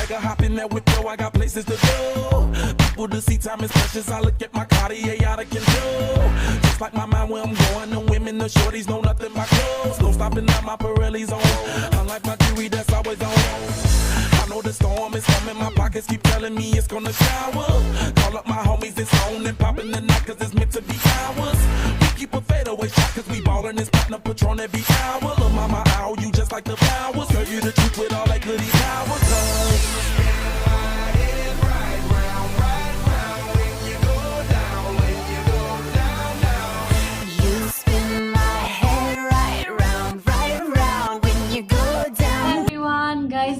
Swagger hopping that with yo, I got places to go. People to see, time is precious. I look at my Cartier out of control. Just like my mind where I'm going, the women, the shorties know nothing but clothes. No stopping at my Pirelli's on. Unlike my jewelry that's always on. I know the storm is coming, my pockets keep telling me it's gonna shower. Call up my homies, it's on and popping the night cause it's meant to be ours. We keep a fadeaway shot cause we ballin' this platinum Patron every hour. Lil' mama, ow, you just like the flowers. Girl, you the truth with all that goody power.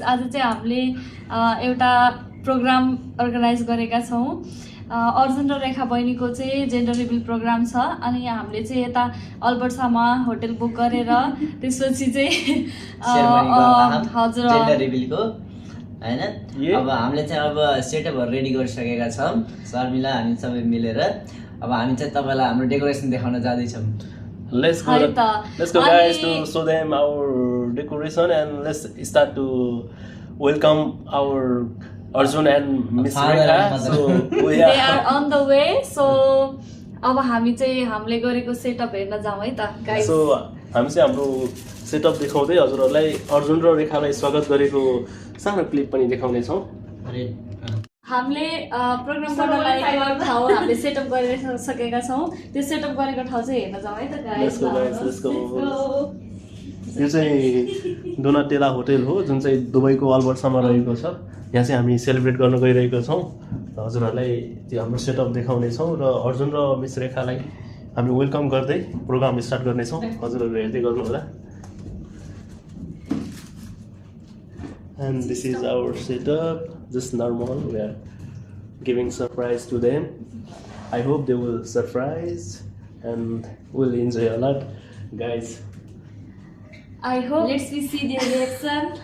आज चाहिँ हामीले एउटा programme organise गरेका छौँ अर्जुन र रेखा बहिनीको चाहिँ gender reveal programme छ अनि हामीले चाहिँ यता अल्बर्ट्समा होटल बुक गरेर त्यसपछि चाहिँ हजुर जेन्डर रिभिलको हैन अब हामीले चाहिँ अब सेटअपहरु रेडी गरिसकेका छौं शर्मिला हामी सबै मिलेर अब हामी चाहिँ तपाईलाई हाम्रो डेकोरेसन देखाउन जाँदै छौं Let's go guys to show them our decoration and let's start to welcome our Arjun and Miss Rekha. So they are on the way. So अब हामी चाहिँ हामीले गरेको सेटअप हेर्न जाउँ है त गाइस. So हामी चाहिँ हाम्रो सेटअप देखाउँदै हजुरहरुलाई अर्जुन र रेखालाई स्वागत गरेको सानो क्लिप पनि देखाउने छौं. हामीले प्रोग्राम गर्नलाई एउटा ठाउँ हामीले सेटअप गरेर सकेका छौं. त्यो सेटअप गरेको ठाउँ चाहिँ हेर्न जाउँ है त गाइस. Let's go. यो चाहिँ डोनाटेला होटल हो जुन चाहिँ दुबईको अल्बर्ट्समा रहेको छ. यहाँ चाहिँ हामी सेलिब्रेट गर्न गइरहेका छौं. हजुरहरुलाई त्यो हाम्रो सेटअप देखाउने छौं र अर्जुन र मिस रेखालाई हामी वेलकम गर्दै प्रोग्राम स्टार्ट गर्ने छौं. हजुरहरु हेर्दै गर्नु होला. And this is our setup, just normal. We are giving surprise to them. I hope they will surprise and will enjoy a lot, guys. I hope. Let's see their reaction.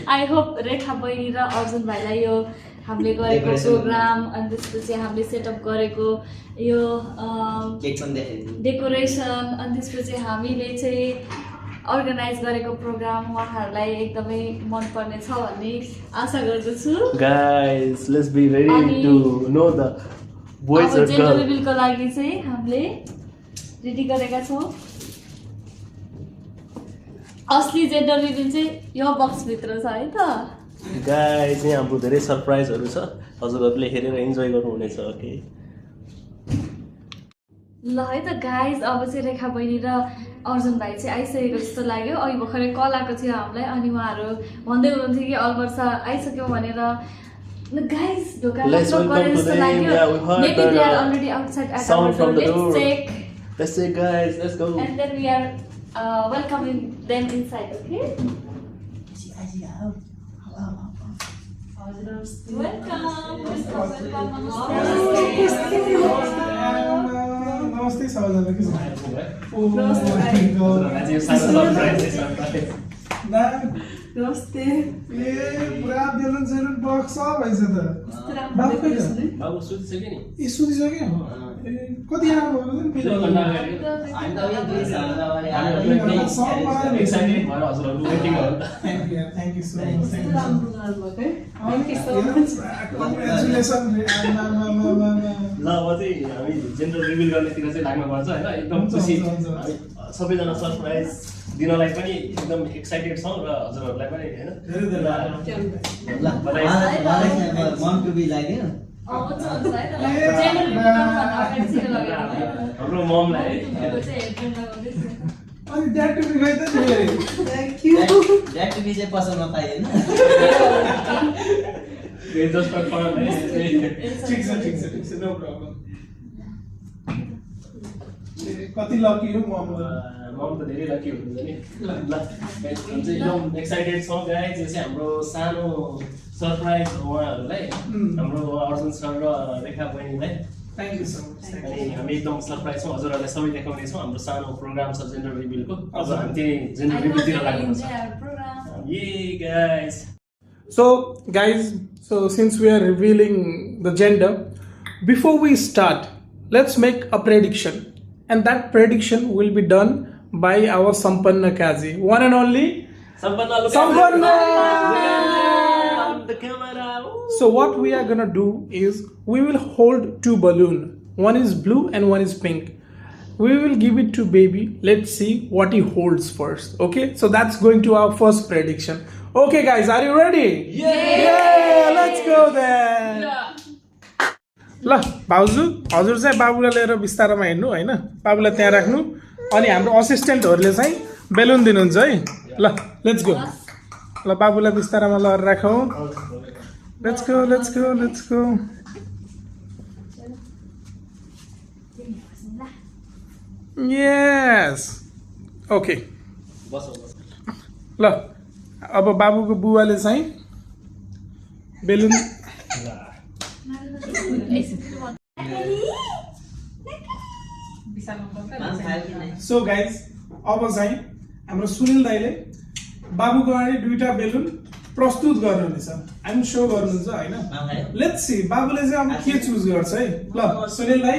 I hope रेखा बहिनी र अर्जुन भाइलाई यो हामीले गरेको programme अनि त्यसपछि हामीले setup गरेको यो डेकोरेसन अनि त्यसपछि हामीले चाहिँ अर्गनाइज गरेको प्रोग्राम उहाँहरूलाई एकदमै मन पर्ने छ भन्ने आशा गर्दछु. Guys, let's be ready to know the boys and girls. Gender रिभिलको लागि चाहिँ हामीले रेडी गरेका छौं. असली जेन्डर रिभिल चाहिँ यो बक्स भित्र छ है त. Guys, यहाँ हाम्रो धेरै सरप्राइजहरु छ. हजुरहरुले हेरेर एन्जॉय गर्नुहुनेछ. ओके. ल है त गाइस अब चाहिँ रेखा बहिनी र अर्जुन भाइ चाहिँ आइसकेको जस्तो लाग्यो. अघि भर्खरै कल आएको थियो हामीलाई अनि उहाँहरू भन्दै हुनुहुन्थ्यो कि अल्बर्ट्स आइसक्यो भनेर. गाइस ढोका लक गरेर जस्तो लाग्यो. Maybe they are already outside at our door. Let's check. Let's check guys. Let's go. And then we are welcoming them inside. Okay. Namaste सबैजनालाई के नमस्ते. ए पुरा बेलुन सेलुन बक्स सब भइछ त. बाबु सुतिसक्यो नि. ए सुतिसक्यो. ए कति आएको भयो नि फेरि. हामी त यो दुई सालमा एक्साइटेड भएर हजुरहरु वेटिङ हो. Thank you so much. Congratulations. ल अब चाहिँ हामी जेन्डर रिभिल गर्नेतिर चाहिँ लाग्नु पर्छ हैन. एकदम खुसी सबैजना सरप्राइज दिनलाई पनि एकदम एक्साइटेड छौं र हजुरहरुलाई पनि हैन. ल मलाई मन टु बी लाग्यो. हाम्रो ममलाई अनि ड्याड टु बी गए त नि. Thank you. Dad to be चाहिँ पसलमा पाइएन. They just for fun. ठिक छ नो प्रब्लम. कति लकी हो मम त धेरै लकी हुनुहुन्छ नि. ल हामी चाहिँ एकदम एक्साइटेड छौं गाइस. यो चाहिँ हाम्रो सानो सरप्राइज हो उहाँहरुलाई. हाम्रो अर्जुन सर र रेखा बहिनीलाई. Thank you so much. अनि हामी एकदम सरप्राइज छौं. हजुरहरुलाई सबै देखाउने छौं. हाम्रो सानो प्रोग्राम छ जेन्डर रिभिलको. अब हामी चाहिँ जेन्डर रिभिलतिर लाग्नुपर्छ. Yay guys. So guys, since we are revealing the gender, before we start, let's make a prediction, and that prediction will be done by our Sampanna Kazi, one and only Sampanna. with the camera. Ooh. So what we are gonna do is we will hold two balloons. One is blue and one is pink. We will give it to baby. Let's see what he holds first. Okay, so that's going to our first prediction. Okay guys, are you ready? Yeah, let's go then. ल भाउजू हजुर चाहिँ बाबुलाई लिएर बिस्तारमा हिँड्नु होइन, बाबुलाई त्यहाँ राख्नु अनि हाम्रो असिस्टेन्टहरूले चाहिँ बेलुन दिनुहुन्छ है। ल लेट्स गो। ल बाबुलाई बिस्तारमा लगेर राखौँ। Let's go let's go let's go. Yes okay. ल अब बाबुको बुवाले चाहिँ बेलुन सो गाइज अब चाहिँ हाम्रो सुनिल दाइले बाबुको अगाडि दुईटा बेलुन प्रस्तुत गर्नुहुनेछ, हामी सो गर्नुहुन्छ होइन। लेट्स सी बाबुले चाहिँ अब के चुज गर्छ है। ल सुनिल दाइ,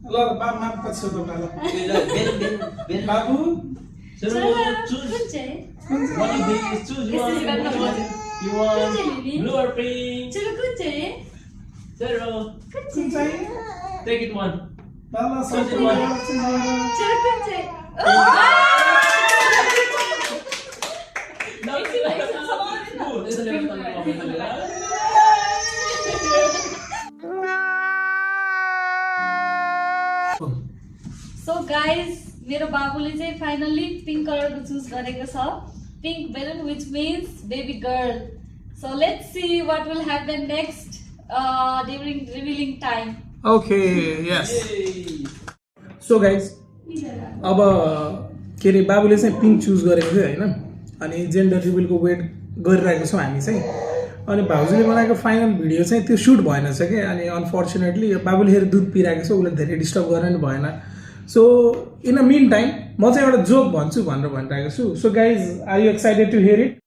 ल बाबुमा पछि तपाईँलाई बाबु What you think is choose one. You want blue or pink? Zero. कुन चाहिँ Take it one. बाबा Choose it one. So guys, मेरो बाबुले चाहिँ फाइनली पिङ्क कलरको चुज गरेको छ, pink balloon, which means baby girl. So let's see what will happen next during revealing time. Okay yes. So guys अब के अरे बाबुले चाहिँ पिङ्क चुज गरेको थियो होइन, अनि जेन्डर रिभिलको वेट गरिरहेको छौँ हामी चाहिँ। अनि भाउजूले बनाएको फाइनल भिडियो चाहिँ त्यो सुट भएन छ क्या, अनि अनफर्चुनेटली बाबुले फेरि दुध पिइरहेको छ, उसले धेरै डिस्टर्ब गर्न नि भएन। So in a mean time म चाहिँ एउटा जोक भन्छु भनेर भनिरहेको छु। So guys are you excited to hear it?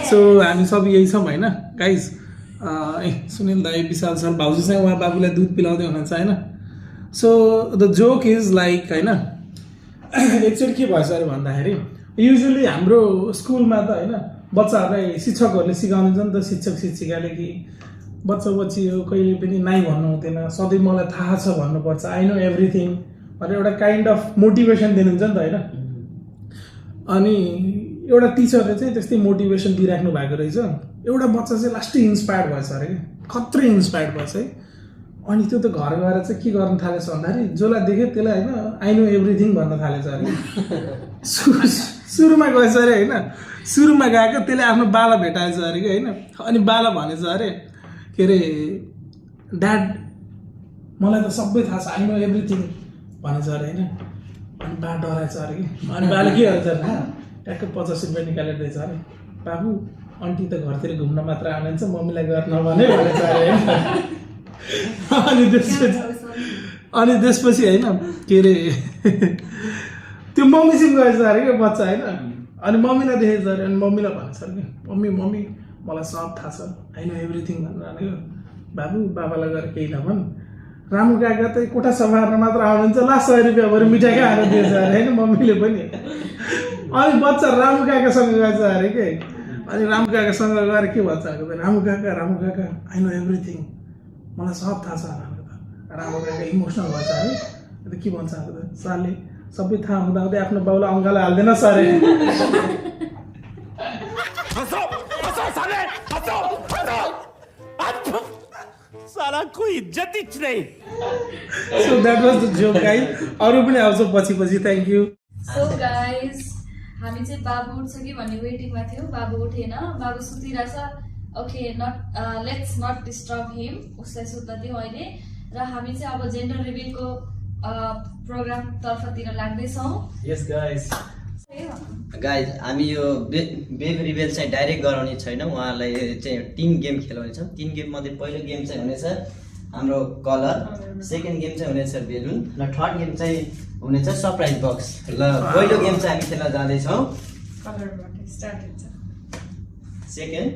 So हामी सब यही छौँ होइन गाइज। सुनिल दाई, विशाल सर, भाउजू चाहिँ उहाँ बाबुलाई दुध पिलाउँदै हुनुहुन्छ होइन। So the joke is like होइन, एकचोटि के भएछ अरे भन्दाखेरि युजली हाम्रो स्कुलमा त होइन बच्चाहरूलाई शिक्षकहरूले सिकाउनुहुन्छ नि त, शिक्षक शिक्षिकाले कि बच्चा बच्ची हो कहिले पनि नाइ भन्नु हुँदैन, सधैँ मलाई थाहा छ भन्नुपर्छ, आई नो एभ्रिथिङ भनेर एउटा काइन्ड अफ मोटिभेसन दिनुहुन्छ नि त होइन। अनि एउटा टिचरले चाहिँ त्यस्तै मोटिभेसन दिइराख्नु भएको रहेछ। एउटा बच्चा चाहिँ लास्टै इन्सपायर्ड भएछ अरे कि, खत्रै इन्सपायर्ड भएछ है। अनि त्यो त घर गएर चाहिँ के गर्न थालेछ भन्दाखेरि जसलाई देख्यो त्यसलाई होइन आई नो एभ्रिथिङ भन्न थालेछ अरे। सुरुमा गएछ अरे होइन, सुरुमा गएको त्यसले आफ्नो बाला भेटाएछ अरे कि होइन। अनि बाला भनेछ अरे के अरे ड्याड मलाई त सबै थाहा छ, आई नो एभ्रिथिङ भनेछ अरे होइन। अनि बा डराएछ अरे कि, अनि बाले के गर्छ अरे ट्याक्कै 50 रुपियाँ निकालेर दिएछ अरे, बाबु आन्टी त घरतिर घुम्न मात्र आउनुहुन्छ, मम्मीलाई गर्न भने भनेछ अरे होइन। अनि त्यसपछि होइन के अरे त्यो मम्मीसँग गएछ अरे क्या बच्चा होइन। अनि मम्मीलाई देखेछ अरे, अनि मम्मीलाई भनेछ अरे कि मम्मी मम्मी मलाई सब थाहा छ, आई नो एभ्रिथिङ भनेर भनेको। बाबु बाबालाई गएर केही नभन्, रामु काका त कोठा सफार्न मात्र आउनुहुन्छ, ला 100 रुपियाँ भएर मिठाई खाएर दिएछ अरे होइन मम्मीले पनि। अनि बच्चा रामु काकासँग गएछ अरे के, अनि रामु काकासँग गएर के भन्छ रामु काका आई नो एभ्रिथिङ, मलाई सब थाहा छ भनेको त। रामु काका इमोसनल भएछ अरे, अन्त के भन्छ सरले सबै थाहा हुँदाहुँदै आफ्नो बाउलाई अङ्गालाई हाल्दैन सर। साला कोई इज्जत ही नहीं। So that was the joke guys. अरू पनि आउँछ पछि पछि। Thank you. सो गाइज हामी चाहिँ बाबु उठ्छ कि भन्ने वेटिङमा थियौँ, बाबु उठेन, बाबु सुतिरहेछ। Okay not let's not disturb him, उसलाई सुत्न दिउँ अहिले। र हामी चाहिँ अब जेन्डर रिभिलको प्रोग्राम तर्फतिर लाग्दैछौँ। यस गाइस गाइज हामी यो बेबी रिभिल चाहिँ डाइरेक्ट गराउने छैन, उहाँलाई चाहिँ टिम गेम खेलाउनेछौँ। 3 गेम मध्ये पहिलो गेम चाहिँ हुनेछ हाम्रो कलर, सेकेन्ड गेम चाहिँ हुनेछ बेलुन, र थर्ड गेम चाहिँ हुनेछ सरप्राइज बक्स। ल पहिलो गेम चाहिँ हामी खेल्न जाँदैछौँ। सेकेन्ड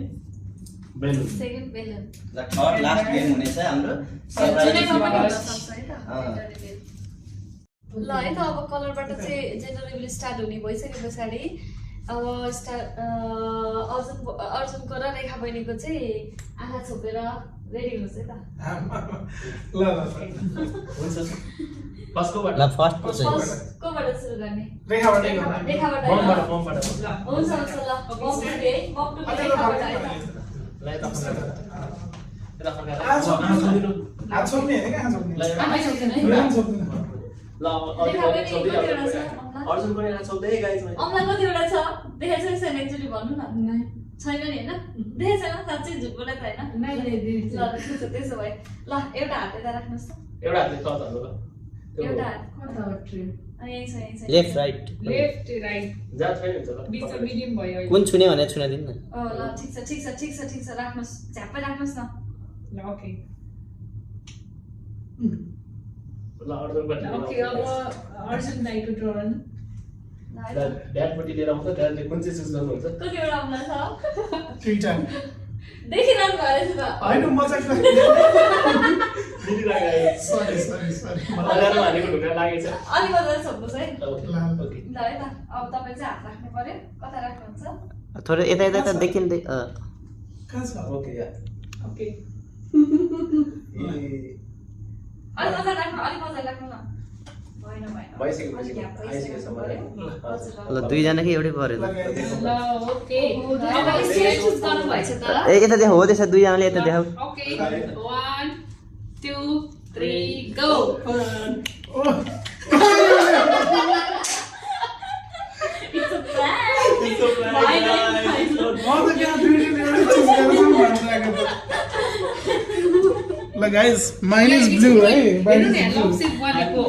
बेलुन र थर्ड लास्ट गेम हुनेछ हाम्रो सरप्राइज बक्स। ल है त अब कलरबाट चाहिँ जेन्डर रिभिल स्टार्ट हुने भइसके पछाडि अब अर्जुनको र रेखा बहिनीको चाहिँ आँखा छोपेर रेडी हुन्छ है त ल हुन्छ कसकोबाट ल फर्स्ट कोबाट सुरु गर्ने रेखाबाट रेखाबाट ममबाट हुन्छ ल मम टु रेखाबाट है ल यता फर्काएर हात छोप्ने हैन कहाँ छोप्ने ल अर्जुन पनि हात छोप्दै गाइस अमला कतिवटा छ देखेको छैन एकचोटि भन्नु न छैन नि होइन देखेको छैन साँच्चै झुट बोले त होइन ल त्यसो भए ल एउटा हात यता राख्नुहोस् त एउटा हातले तल हाल्नु ल एउटा हात यहीँ छ लेफ्ट राइट जा छैन हुन्छ ल कुन छुने भने छुना दिनु न ल ठिक छ राख्नुहोस् झ्याप्पै राख्नुहोस् न ल अर्जुनबाट ड्याडपट्टि लिएर आउँछ ड्याडले कुन चाहिँ चुज गर्नुहुन्छ कतिवटा अमला छ 3 टाइम देखिरहनु भयो रहेछ त हैन मजाक मिलिरहेको सरी अगाडि भनेको ढुङ्गा लागेछ अलि मजाले छोप्नुहोस् है ओके ल है त अब तपाईँ चाहिँ हात राख्नु पर्यो कता राख्नुहुन्छ थोरै यता यता देखिँदै कहाँ छ ओके या अलि मजाले राख्नु न भएन भइसक्यो ल दुईजना कि एउटै पर्यो त ए यता देखाऊ हो त्यसो दुईजनाले यता देखाऊ Okay, 1, 2, 3, go! It's a prank. ल गाइस माइन इज ब्लू है Here's the love shape one go.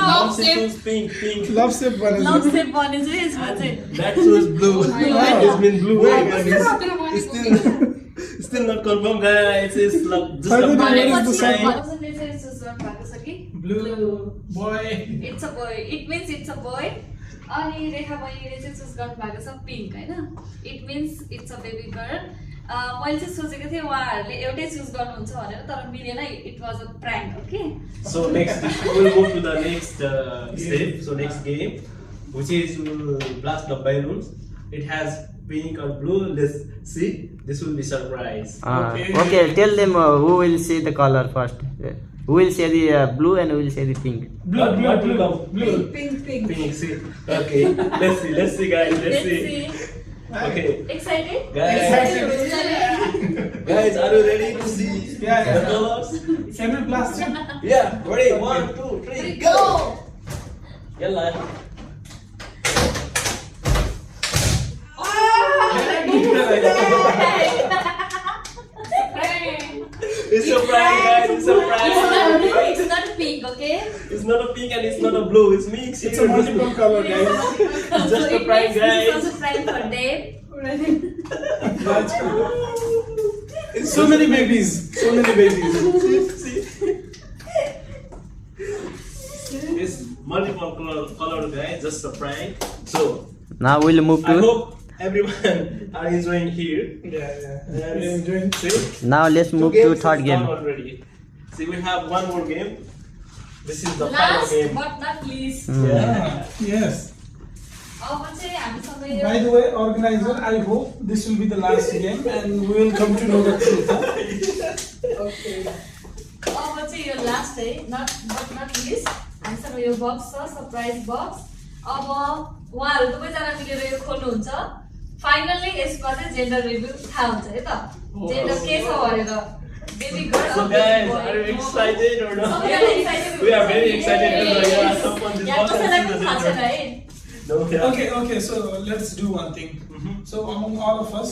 Love shape. Pink love shape बने लभ सेप बने चाहिँ यसमा चाहिँ That shows blue. It's been blue way Still not confirmed, guys. It's like just a Finally, blind it's the sign. अर्जुनले चाहिँ choose गर्नु भएको छ कि blue boy it's a boy it means it's a boy अनि रेखा बहिनीले चाहिँ choose गर्नु भएको छ पिङ्क होइन it means it's a baby girl मैले चाहिँ सोचेको थिएँ उहाँहरूले एउटै चुज गर्नुहुन्छ भनेर तर मिलेन it was a prank okay So next, we'll move to the next step. So next game, which is we'll blast the balloons. It has pink or blue. Let's see. This will be surprise. okay tell them who will say the color first who will say the blue and who will say the pink blue Pink. See. Okay. Let's see, guys. Let's see. Okay. Excited Guys, are you ready to see Yeah. the colors? can we blast him Yeah. Ready? 1, 2, 3, go. Yalla. It's a prank, guys. It's a prank. It's not pink, okay? It's not a pink and it's not a blue. It's mixed. it's a multiple color guys It's just So a it prank, means this guys. is also prank for Dave. That's it's so many babies See? It's multiple color, guys. Just a prank. So now we'll move I to hope everyone are enjoying here. yeah And we're enjoying see? now let's Two move to games third is game done already. See, we have one more game. This is the final Last game. but not least. Yeah. yes अब चाहिँ हामीसँग by the way organizer I hope this will be the last game and we will come to know the truth huh? अब चाहिँ यो last है not but not list हामीसँग यो box छ सरप्राइज बक्स अब उहाँहरू दुवैजना मिलेर यो खोल्नुहुन्छ फाइनल्ली यसमा चाहिँ जेन्डर रिभ्यू थाहा हुन्छ है त जेन्डर के छ भनेर baby girl So guys, are you excited or not? We are very excited to open this box and see the gender. है No, yeah. okay so let's do one thing so among all of us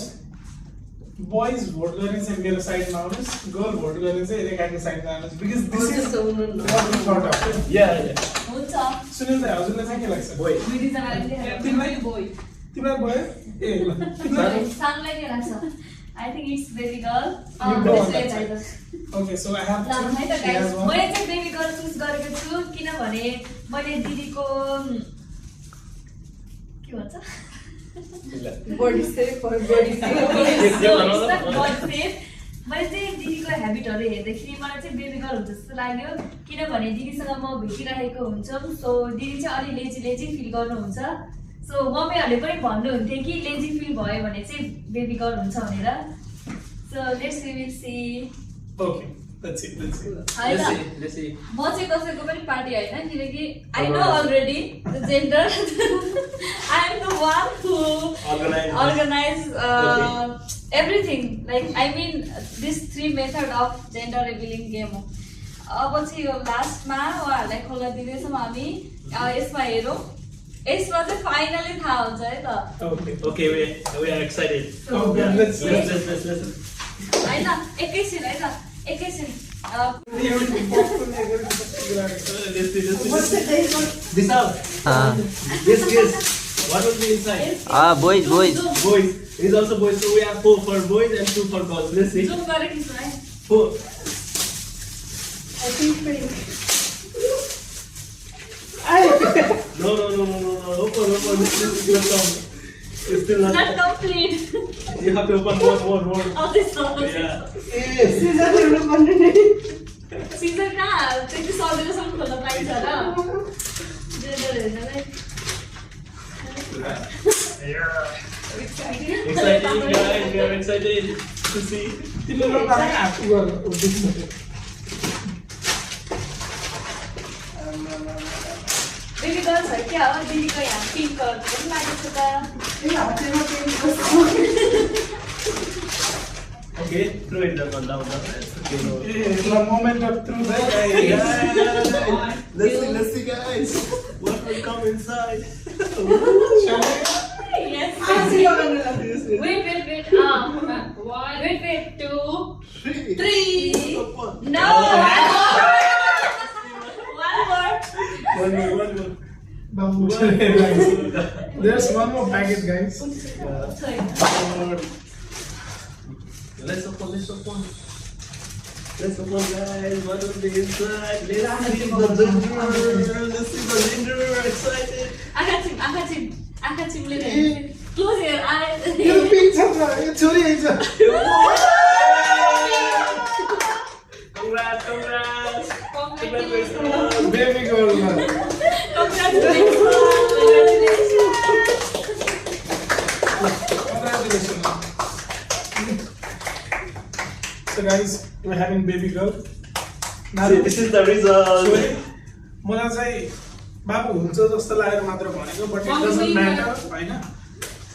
boys vote गर्ने चाहिँ मेरो साइडमा आउनुहोस् girl vote गर्ने चाहिँ रेखाको साइडमा आउनुहोस् because this is what we thought of Yeah. हुन्छ सुनिल दाइ हजुरलाई चाहिँ के लाग्छ Boy. तिमीलाई तिमीलाई भयो ए ल तिमीलाई सानलाई के लाग्छ I think it's baby girl You go on that side. Okay, so I have ल two. है त She has गाइस one. मैले चाहिँ बेबी गर्ल चुज गरेको छु किनभने मैले दिदीको के भन्छ Body shape or body shape. Body shape मैले चाहिँ दिदीको ह्याबिटहरू हेर्दाखेरि मलाई चाहिँ बेबी गर्ल हुन्छ जस्तो लाग्यो किनभने दिदीसँग म भेटिरहेको हुन्छौँ सो दिदी चाहिँ अलि लेजी फिल गर्नुहुन्छ सो मम्मीहरूले पनि भन्नुहुन्थ्यो कि लेजी फिल भयो भने चाहिँ बेबी गर्ल हुन्छ भनेर so let's we will see okay let's see म चाहिँ कसैको पनि पार्टी होइन किनकि I know already the gender I am the one who organize everything like I mean this 3 method of gender revealing game हो अब चाहिँ यो लास्टमा उहाँहरूलाई खोला दिँदैछौँ हामी यसमा हेरौँ यसमा चाहिँ फाइनली थाहा हुन्छ है त Okay, we are excited. let's होइन एकैछिन है त एकैछिन This is what will be inside? boys Boys. It's also boys. So we have 4 for boys and 2 for girls. Let's see. Zoom गरेर खिच्नु है 4. No. Open. This is not come. It's still not. not complete You have to open more. अझै छ Yeah. Season कहाँ त्यति सजिलोसँग खोल्न पाइन्छ र जेन्डर हेर्नलाई Exciting, guys. We are excited to see. तिमीले मलाई आफू गर्नु उद्देश्य बेबी गर्ल छ क्या हो दिदीको यहाँ पिङ्क कलर पनि लागेको छ Okay, throw it down. It's a moment of truth. Let's see, guys. What will come inside? Yes. Wait. One, Wait. 2, 3. No. One more. There's one more packet, guys. Let's open, guys. What will be inside? Let's see the gender. Excited. आँखा चिम्लेर close hair यो पिङ छ यो छोरी आइछ Congrats. Baby girl Congratulations. So guys, we're having baby girl. Now This is the result. मलाई चाहिँ बाबु हुन्छ जस्तो लागेर मात्र भनेको बट इट डजन्ट म्याटर हैन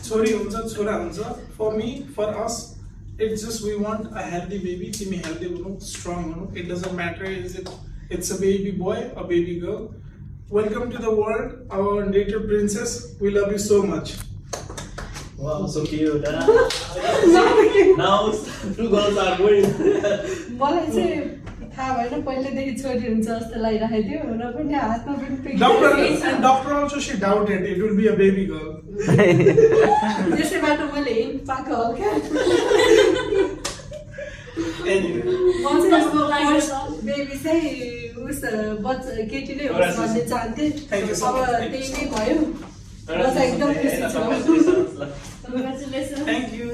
छोरी हुन्छ छोरा हुन्छ for me for us it's just we want a healthy baby तिमी हेल्दी हुनु स्ट्रङ हुनु it doesn't matter it's a baby boy a baby girl welcome to the world our little princess we love you so much Wow, so cute. Now 2 girls are going. मलाई चाहिँ थाहा भएन पहिलेदेखि छोरी हुन्छ जस्तो लागिरहेको थियो र पनि हातमा पनि पिक doctor also she doubted it will be a baby girl त्यसैबाट मैले हिन्ट पाएको हल्का anyway म चाहिँ बेबी चाहिँ उस बच्चा केटी नै होस् भन्ने चाहन्थेँ Thank you so अब much. त्यही नै भयो म चाहिँ एकदम खुसी छु Congratulations. thank you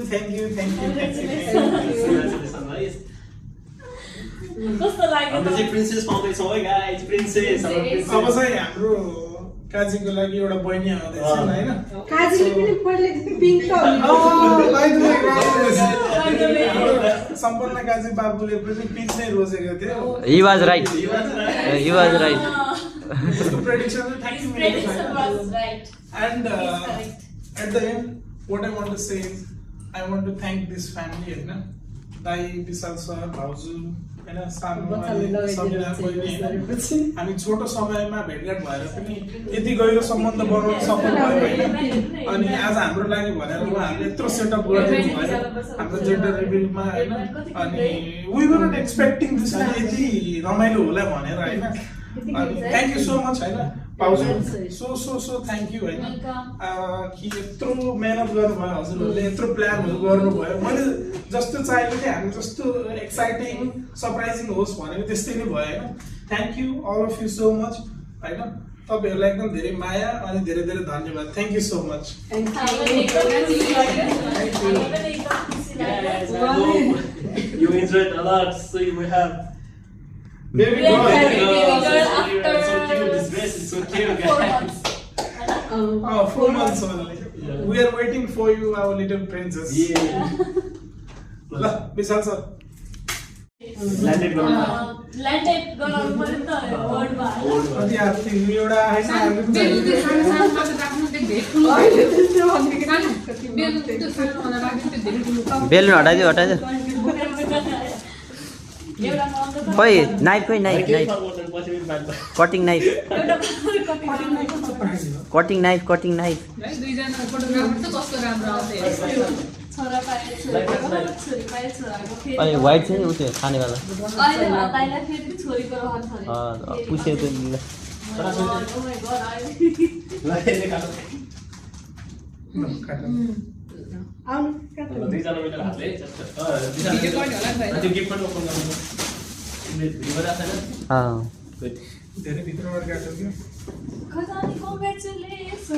कस्तो लाग्यो हाम्रो चाहिँ प्रिन्सेस पाउँदैछौँ है गाइस प्रिन्सेस हाम्रो अब प्रिन्सेस चाहिँ हाम्रो काजीको लागि एउटा बहिनी आउँदैछ हैन काजीले पनि पहिलेदेखि पिङ्क त सम्पन्न काजी बाबुले पनि पिच नै रोजेको थियो He was right. त्यसको प्रेडिक्सन चाहिँ His prediction was right. and He's correct. at the end what I want to say is I want to thank this family हैन दाइ विशाल सर भाउजू हैन सानो सबिना बहिनी हैन हामी छोटो समयमा भेटघाट भएर पनि यति गहिरो सम्बन्ध बनाउन सफल भयो हैन अनि आज हाम्रो लागि भनेर उहाँहरूले यत्रो सेटअप गरिदिनु भयो हाम्रो जेन्डर रिभिलमा हैन अनि we were not expecting this यति रमाइलो होला भनेर हैन अनि थ्याङ्क यू सो मच हैन पाउजु सो थ्याङ्क यू हैन कि यत्रो मेहनत गर्नुभयो हजुरहरूले यत्रो प्लानहरू गर्नुभयो मैले जस्तो चाहेको थिएँ हामी जस्तो एक्साइटिङ सरप्राइजिङ होस् भनेको त्यस्तै नै भयो हैन thank you all of you so much हैन तपाईँहरूलाई एकदम धेरै माया अनि धेरै धेरै धन्यवाद thank you so much Congratulations. You enjoyed a lot. See, we have Baby Yeah, girl. baby girl. It's so cute. This dress is so cute, 4 guys. months. Oh, 4 months only. We are waiting for you, our little princess. Yeah. ल विशाल sir Landed girl. Landed गराउनु पर्यो नि त वर्डमा कति हात तिमी एउटा आएछ बेलुन त्यो सानो सानो मात्र राख्नु त्यो धेरै ठुलो अहिले त्यस्तो भनेको सानो बेलुन त्यो सानो मात्र राख्नु त्यो धेरै ठुलो बेलुन हटाइदियो एउटा मात्र खोइ नाइफ खोइ नाइफ केही नाइफ फरक पर्दैन, पछि पनि बाँच्छ। Cutting knife cutting knife cutting knife है दुईजना फोटोग्राफर त कस्तो राम्रो आउँछ हेर्नु छोरा पाए छोरी पाए छोराको फेरि अनि वाइट छ नि उ त्यो खानेवाला अहिले हताइलाई फेरि छोरीको रहन छ पुसे त्यो Oh my god, ल, यसले खानु। आउनु ल, दुईजना मिलेर हातले दुईजना भिडियो पनि होला नि त त्यो गिफ्ट पनि ओपन गर्नु भिडियो बनाएको छैन? Good. धेरै भित्रबाट काट्यो क्या खजानी congratulations.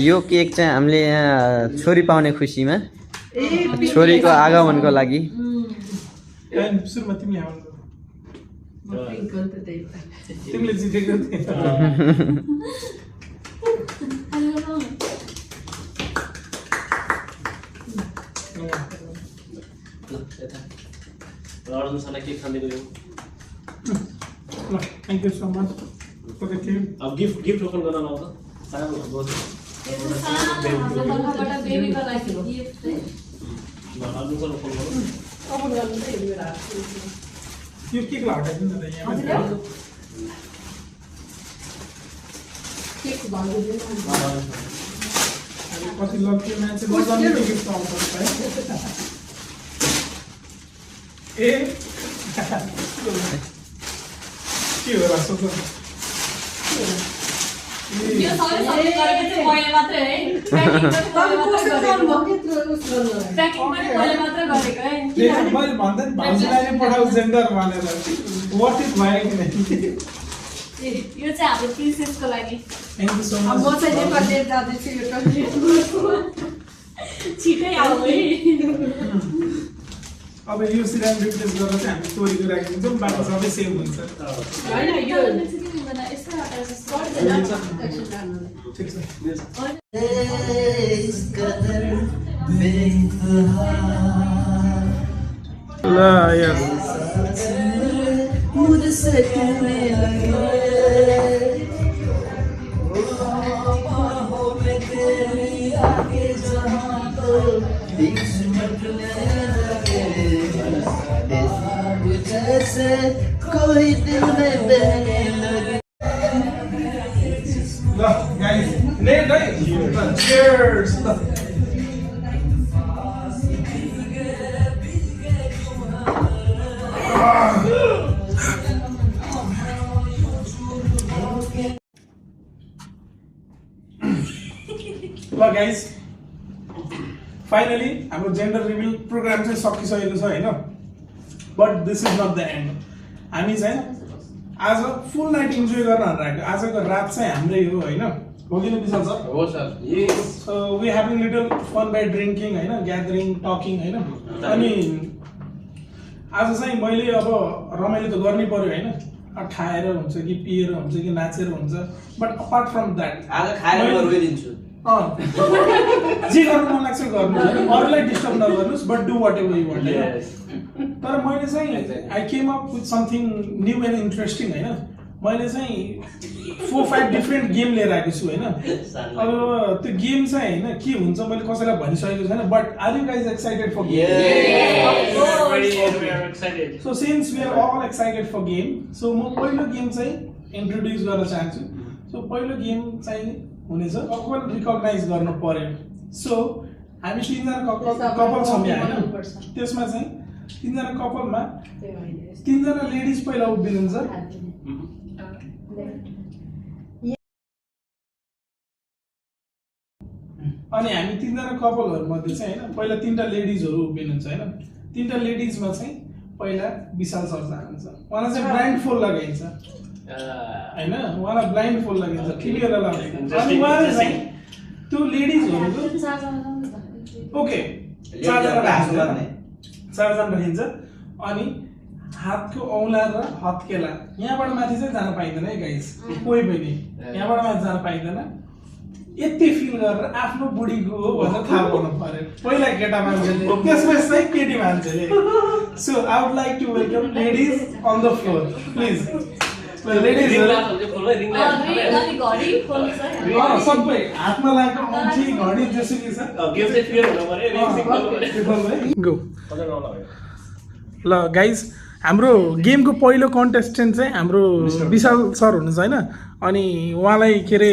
यो केक चाहिँ हामीले यहाँ छोरी पाउने खुसीमा छोरीको आगमनको लागि सुरुमा तिमी आउनु तिमीले जितेको थियौ अर्जुन सरलाई केक खाँदै गयो। Thank you so much for the cake अब गिफ्ट ओपन गर्न लाउँछ सानो बोझ। बेबीको लागि गिफ्ट ल, अर्जुन सर ओपन गर्नु। ओपन गर्नु त हेर्नु मेरो हात यो केकलाई हटाइदिनु न त यहाँ केक भन्नु दिनु कति लकी मान्छे बजाउने गिफ्ट आउँछ है ए के हो र सोच यो सबै सबै गरेको चाहिँ मैले मात्रै है प्याकिङ पनि मैले मात्रै गरेको प्याकिङ पनि मैले मात्रै गरेको है मैले भन्दा नि भाउजूलाई नै पठाऊ जेन्डर भनेर वाट इज भयो कि नै यो चाहिँ हाम्रो प्रिन्सेसको लागि थ्याङ्क यू सो म मच चाहिँ नेपाल लिएर जाँदैछु यो टोटली छिटै आऊ है अब यो सिराम रिप्लेस गरेर चाहिँ हामी तोरीको राखिदिन्छौँ बाटो सबै सेम हुन्छ होइन यो यस्तो हटाएर ठिक छ ल यार कोई दिल में बहने लगे ल गाइस नेट है चियर्स ल गाइस फाइनली हाम्रो जेन्डर रिभिल प्रोग्राम चाहिँ सकिसकेको छ होइन but this is not the end हामी चाहिँ आज फुल नाइट इन्जोय गर्न आएको आजको रात चाहिँ हाम्रै हो होइन हो कि विशाल सर हो sir. So we having little fun by drinking होइन ग्यादरिङ टकिङ होइन अनि आज चाहिँ मैले अब रमाइलो त गर्नै पर्यो होइन खाएर हुन्छ कि पिएर हुन्छ कि नाचेर हुन्छ बट अपार्ट फ्रम द्याट आज खाएर म रोइदिन्छु जे गर्नु मन लाग्छ गर्नु होइन अरूलाई डिस्टर्ब नगर्नुहोस् but do whatever you want होइन तर मैले चाहिँ I came up with something new and interesting होइन मैले चाहिँ 4-5 डिफ्रेन्ट गेम लिएर आएको छु होइन अब त्यो गेम चाहिँ होइन के हुन्छ मैले कसैलाई भनिसकेको छैन but are you guys excited for game so since we are all excited for game so म पहिलो गेम चाहिँ इन्ट्रोड्युस गर्न चाहन्छु सो पहिलो गेम चाहिँ हुनेछ कपाल रिकग्नाइज गर्नु पर्यो सो हामी तिनजना कपाल छौँ होइन त्यसमा चाहिँ तिनजना कपालमा तिनजना लेडिज पहिला उभिनुहुन्छ अनि हामी तिनजना कपालहरूमध्ये चाहिँ होइन पहिला 3टा लेडिजहरू उभिनुहुन्छ होइन 3टा लेडिजमा चाहिँ पहिला विशाल सर जानुहुन्छ उहाँलाई चाहिँ ब्लाइन्ड फोल्ड लगाइन्छ होइन उहाँलाई ब्लाइन्ड फोल्ड लगाइन्छ क्लियर लगाउने अनि उहाँले चाहिँ त्यो लेडिजहरूको ओके चारजना राखिन्छ अनि हातको औँला र हत्केला यहाँबाट माथि चाहिँ जान पाइँदैन है गाइस कोही पनि यहाँबाट माथि जान पाइँदैन यति फिल गरेर आफ्नो बुढीको हो भनेर थाहा पाउनु पर्यो पहिला केटा मान्छेले त्यसपछि चाहिँ केटी मान्छेले so I would like to welcome ladies on the floor please ladies सबै हातमा लागेको औँठी घडी जेसुकै छ गो ल गाइज हाम्रो गेमको पहिलो कन्टेस्टेन्ट चाहिँ हाम्रो विशाल सर हुनुहुन्छ होइन अनि उहाँलाई के अरे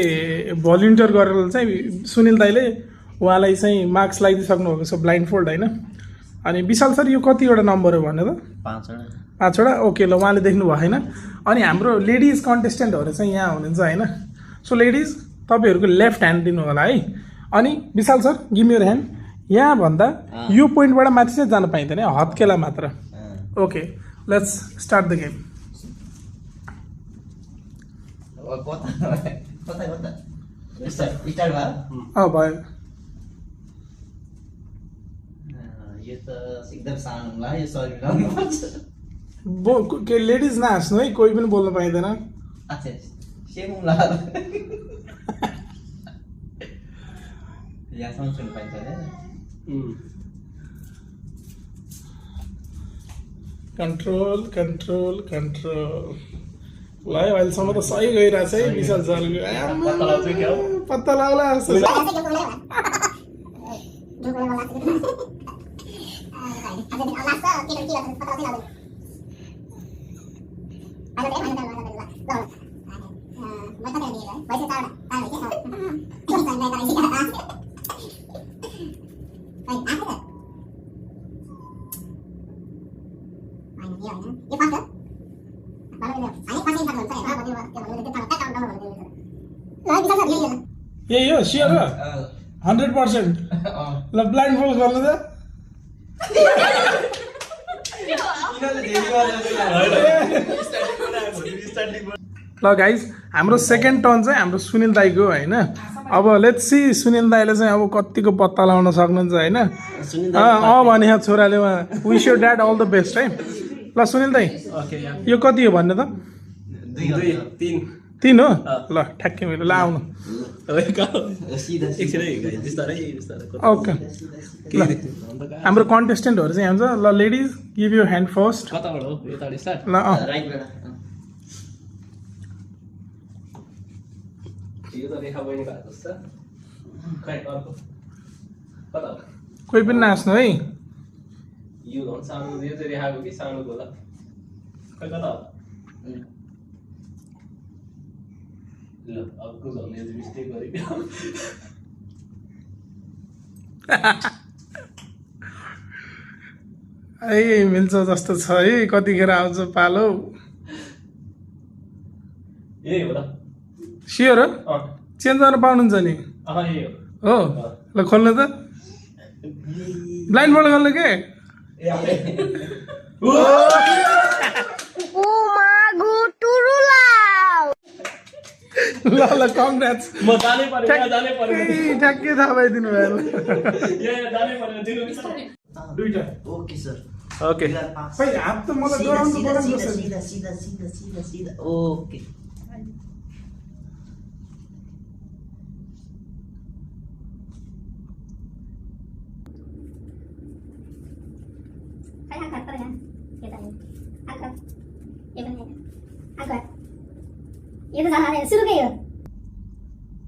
भलिन्टियर गरेर चाहिँ सुनिल दाइले उहाँलाई चाहिँ मार्क्स लगाइदिइसक्नु भएको छ ब्लाइन्ड फोल्ड होइन अनि विशाल सर यो कतिवटा नम्बर हो भने त 5वटा ओके ल उहाँले देख्नु भएन अनि हाम्रो लेडिज कन्टेस्टेन्टहरू चाहिँ यहाँ हुनुहुन्छ होइन सो लेडिज तपाईँहरूको लेफ्ट ह्यान्ड दिनु होला है अनि Vishal sir give me your hand यहाँभन्दा यो पोइन्टबाट माथि चाहिँ जान पाइँदैन हत्केला मात्र okay let's start the game भयो यो त एकदम सानो होला यो सरी लाउनु पर्छ के लेडिज नहाँस्नु है कोही पनि बोल्न पाइँदैन अच्छा सेमुला यहाँसम्म सुन्नु पाइन्छ होइन कन्ट्रोल कन्ट्रोल कन्ट्रोल ल है अहिलेसम्म त सही गइरहेछ है विशाल सरको पत्ता लाग्ला जस्तो यही हो स्योर हो 100% ल ब्लाइन्ड फोल्ड गर्नु त ल गाइज हाम्रो सेकेन्ड टर्न चाहिँ हाम्रो सुनिल दाईको होइन अब लेट्स सी सुनिल दाईले चाहिँ अब कतिको पत्ता लगाउन सक्नुहुन्छ होइन भने छोराले wish your dad all the best है ल सुनिल दाई यो कति हो भन्ने त 3 हो ल ठ्याक्कै मेरो ल आउनु ओके ल हाम्रो कन्टेस्टेन्टहरू चाहिँ हुन्छ ल ladies give you hand first law कोही पनि नाच्नु है ए मिल्छ जस्तो छ है कतिखेर आउँछ पालो स्योर हो चेन्ज गर्न पाउनुहुन्छ नि हो ल खोल्नु त ब्लाइन्ड फोल्ड गर्नु के ल ल कङ्ग्रेट्स ठ्याक्कै थाहा पाइदिनु भयो दुईटा ओके सर ओके हात त मलाई डराउनु पर्यो सीधा ओके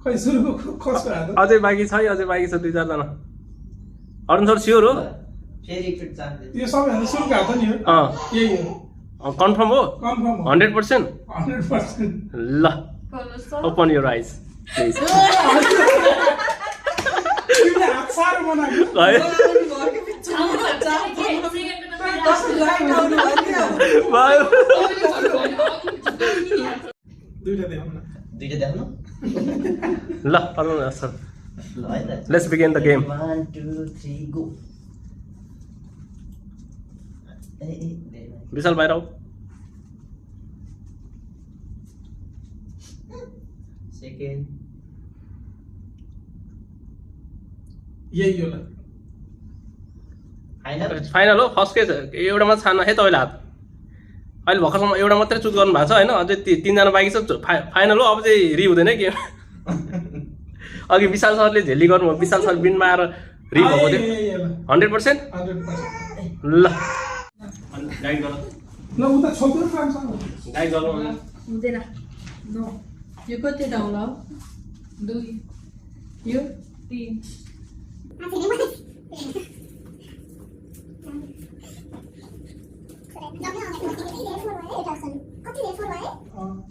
खै सुरुको कसको हात अझै बाँकी छ 2-4जना अरुण सर स्योर हो फेरि एकचोटि चान्स यो सबैभन्दा सुरुको हात नि हो यही हो कन्फर्म हो कन्फर्म 100%? 100%। ल ओपन योर आइज प्लिज तिमीले हात साह्रो बनाएको है दुईटा देखाउन दुईटा देख्नु ल अरुण सर ल है त let's begin the game 1 2 3 go Vishal बाहिर आऊ सेकेन्ड यही होला फाइनल फाइनल हो फर्स्ट केस एउटा मात्र छान्न है तपाईँले हात अहिले भर्खरसम्म एउटा मात्रै चुज गर्नु भएको छ होइन अझै 3 जना बाँकी छ फाइनल हो अब चाहिँ रि हुँदैन के अघि विशाल सरले झेली गर्नुभयो विशाल सर बिनमा आएर रि भएको थियो 100% 100% ल गाइड गर ल उता छोप्नु पाउँछ गाइड गरौँ हुँदैन नो यो कति डाउला हो 2 यो 3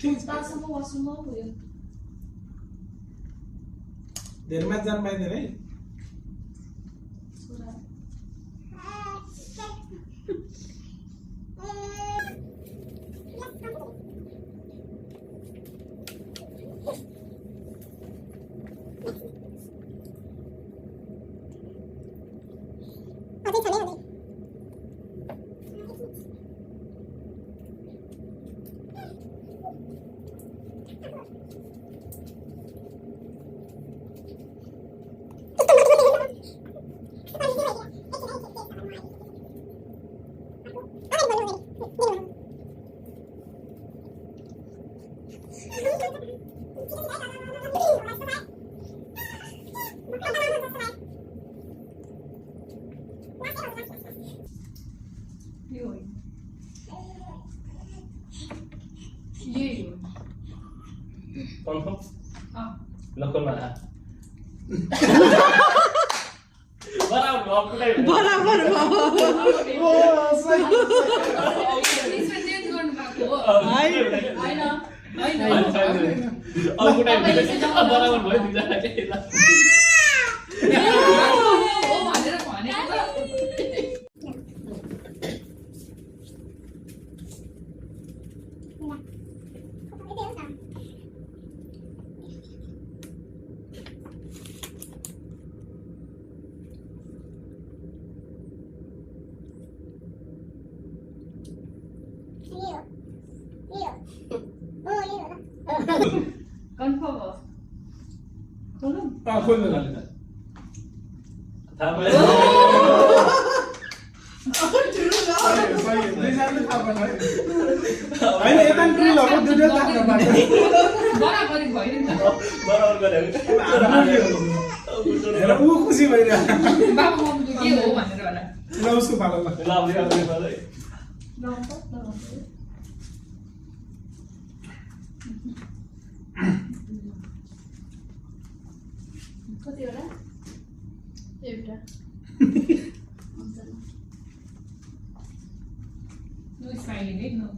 ठीक छ तासम्म वासरुममा पुग्यो धेरै माथि जानु पाइँदैन है यो हो यही हो कन्फर्म अँ लकलमा बराबर बराबर त्यसमा चेन्ज गर्नु भएको हो होइन बराबर भयो दुईजनाले हो भनेर भनेको त कन्फर्म हो खोल्नु थाहा भयो होइन यता टुल हो दुईटा ताक्नु पर्छ बराबरी भयो नि त बराबर गरेको हेर ऊ खुसी भइरहेको बाबा मम्मीले के हो भनेर होला ल उसको पालो ल कतिवटा एउटा नो स्माइलिङ है नो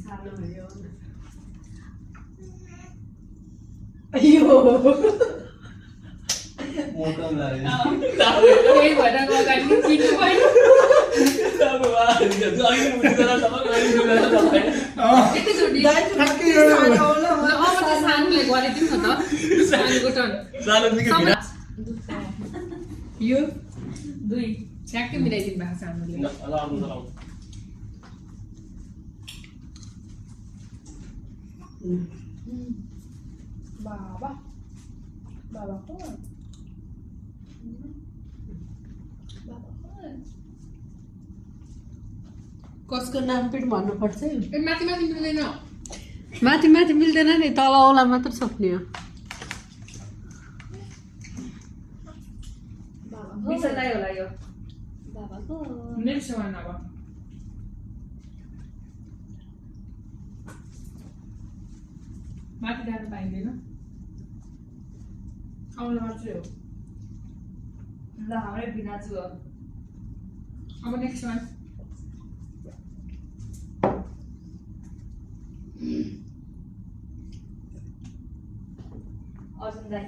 सानो भयो त्यही भएर अगाडि चिन्नु भयो एकैचोटि ल अब चाहिँ सानोले गरिदिउँ न त सानोको टर्न यो 2 ट्याक्कै मिलाइदिनु भएको सानोले बाबा बाबाको कसको नाम पनि भन्नुपर्छ है ए माथि माथि मिल्दैन माथि माथि मिल्दैन नि तल औला मात्र सक्ने हो बिसलाई होला यो बाबाको नेक्स्ट वान अब माथि जानु पाइँदैन आउनु मात्रै हो ल हाम्रै बिनाजु हो अब नेक्स्ट वान अर्जुन दाई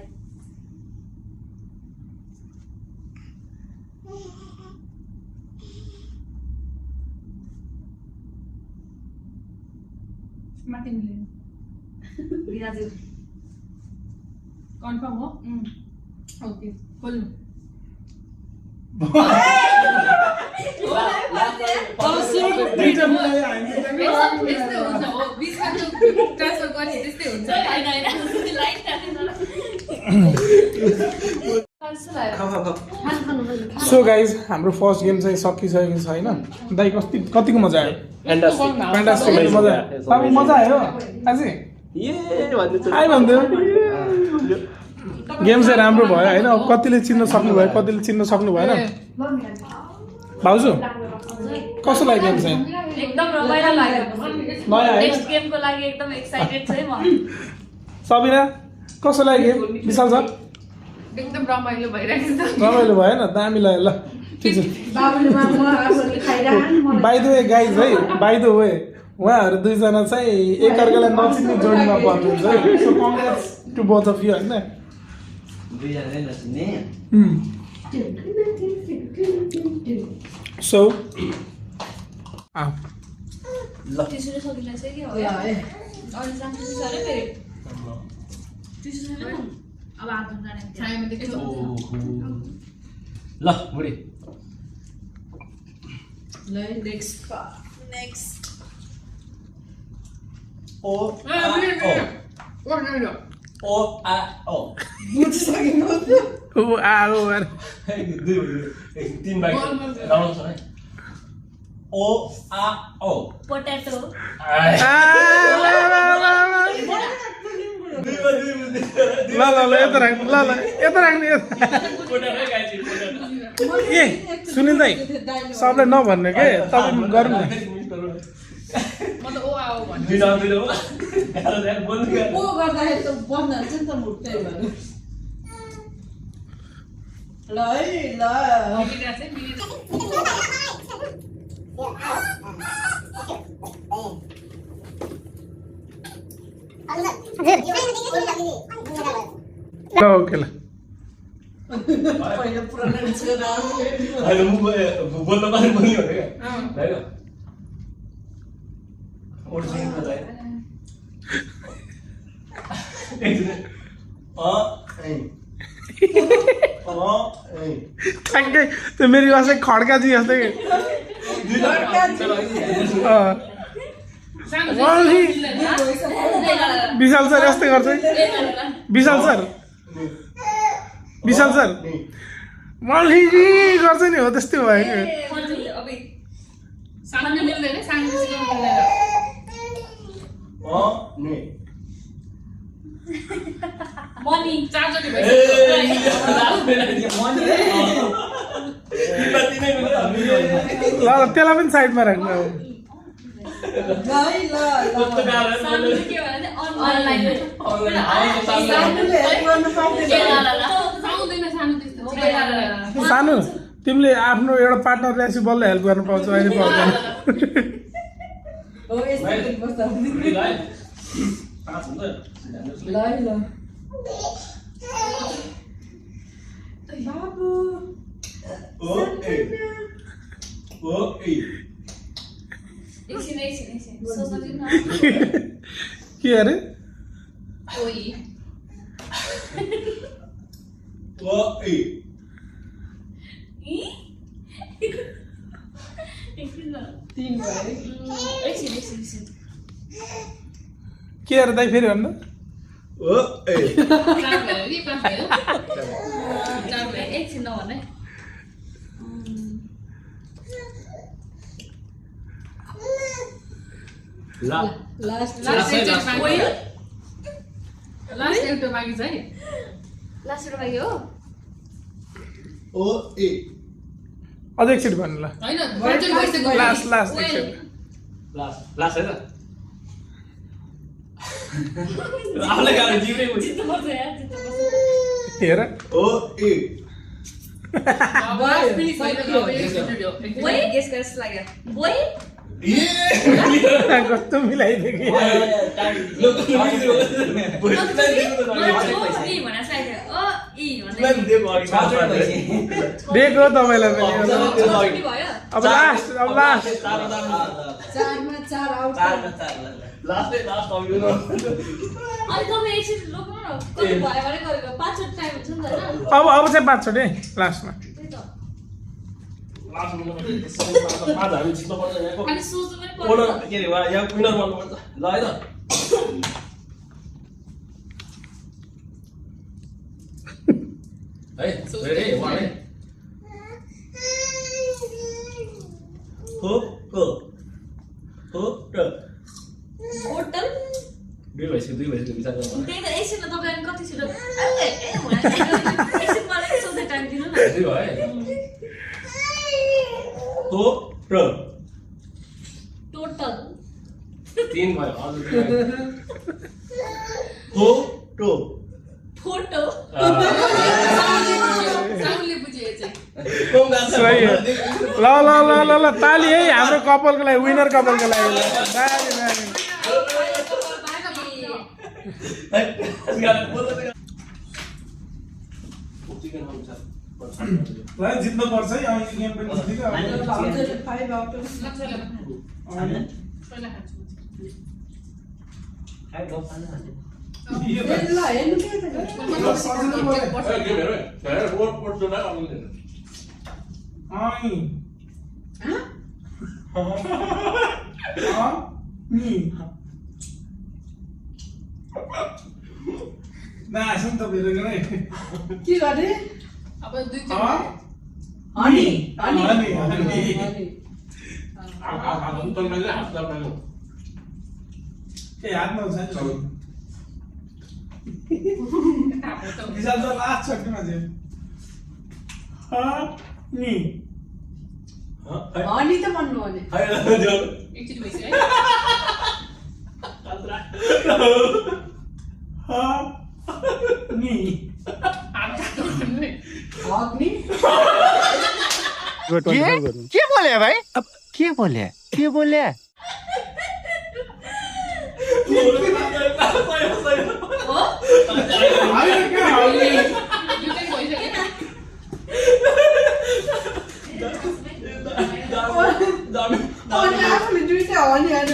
माथि मिल्दैन बिनाजु कन्फर्म हो ओके खोल्नु दुईटा मिलायो हामी यस्तै हुन्छ हो बिचमा ट्रान्सफर गर्ने त्यस्तै हुन्छ सो गाइज हाम्रो फर्स्ट गेम चाहिँ सकिसकेको छ होइन दाइ कतिको मजा आयो फ्यान्टास्टिक मजा आयो तपाईँ मजा आयो अझै आइ भन्थ्यो गेम चाहिँ राम्रो भयो होइन अब कतिले चिन्न सक्नुभयो कतिले चिन्न सक्नु भएन भाउजू कस्तो लाग्यो गेम चाहिँ एकदम रमाइलो लाग्यो नयाँ है नेक्स्ट गेमको लागि एकदम एक्साइटेड छु है म सबिना कस्तो लाग्यो गेम विशाल सर एकदम रमाइलो भइरहेको छ रमाइलो भएन दामी लाग्यो ल ठिक छ बाबुले मामा आफूले खाइरहनु बाई द वे गाइज है बाई द वे उहाँहरू दुईजना चाहिँ एकअर्कालाई नचिन्ने जोडीमा पर्नुहुन्छ है so congrats to both of you होइन दुईजनाले नचिन्ने सो टिस्यु सकिरहेछ कि हो ल है अनि साथी सारै फेरि टिस्यु छैन अब हात धुन जाने छायामा देख्छु ल बुढी ल नेक्स्ट ओ ओ आ ओ बुझिसकेको ऊ आओ अरे तीन बाइक राउन्ड छ है ओ आ ओ पोटेटो ल यता राख्नु ल यता राख्ने ए सुनिल दाइ सबलाई नभन्नु के तपाईँ गर्नु न म त ओ आओ भन्नु को गर्दाखेरि त बन्द हुन्छ नि त मुट्टै भयो ल है ल मिलिरहेछ है ल ओके ल पहिला पुरानो हुन्छ अहिले बोल्न पारि बोल्ने हो क्या होइन ओर्जिन त है ठ्याक्कै त्यो मेरो वास्तै खड्काजी जस्तै विशाल सर यस्तै गर्छ विशाल सर मल्लीजी गर्छ नि हो त्यस्तै भयो सानो मिल्दैन सानो मिल्दैन मनी चारजनी ल त्यसलाई पनि साइडमा राख्नु अब सानो चाहिँ के भने अनलाइन पाउँदैन सानो त्यस्तो सानो तिमीले आफ्नो एउटा पार्टनर ल्याएपछि बल्ल हेल्प गर्न पाउँछौ अहिले पाउँदैन हो यस्तो बस्दा ल ल बाबु एकछिन सोच्न दिनु न के अरे ओइ एकछिन ल तीन भयो एकछिन के अरे दाइ फेरि भन्नु चार भयो कि पाँच भयो चार भयो एकछिन नभन है लास्ट लास्ट एउटा बाँकी छ है लास्ट एउटा बाँकी हो अझ एकचोटि भन्नु ल होइन भर्जन भइसक्यो लास्ट एकचोटि लास्ट है त आफूलाई गाह्रो जिउनै जित्नुपर्छ यार जित्नुपर्छ हेर बस फिनिस भयो अब एकचोटि हो बोय गेस गरेर जस्तो लाग्यो बोय कस्तो मिलाइदियो कि दिएको तपाईँलाई पनि भयो अब लास्ट चारमा 4 आउट लास्ट अभियो अनि तपाईँ एकछिन रोक्नु न कति भयो भने गरेको 5 वटा टाइम हुन्छ नि त हैन अब चाहिँ 5 चोटि लास्टमा त्यही त लास्ट पाँच हामी जित्नु पर्छ यहाँको अनि सोच्नु पनि ओनर पर्छ के अरे यहाँ विनर बन्नुपर्छ ल है त है रेडी वान हो को होटल दुई भइसक्यो विचार गर्नु त्यही त एकछिन तपाईँ अनि कति छिटो एकछिन मलाई सोच्ने टाइम दिनु न दुई भयो हो र टोटल 3 भयो अझै 2 भयो हो टो फोटो साउले बुझे चाहिँ सही हो ल ताली है हाम्रो कपालको लागि विनर कपालको लागि दामी जित्नु पर्छ है अनि गेम पनि जितेको भाउजूले 5 आउट लक्षले हामी पहिला खान्छु खाइ गफ खानु ल हेर्नु के त अनि ना सुन त फेरि गरे के गर्ने अब दुई हनी ए हातमा छ विशाल त लास्ट छक्कीमा थियो नि हनी त भन्नु भने एकचोटि भइसक्यो है नि हग्नी के बोले भाइ अब के बोले दुईटै भइसक्यो अनि आफूले दुईटा हनी हाल्नु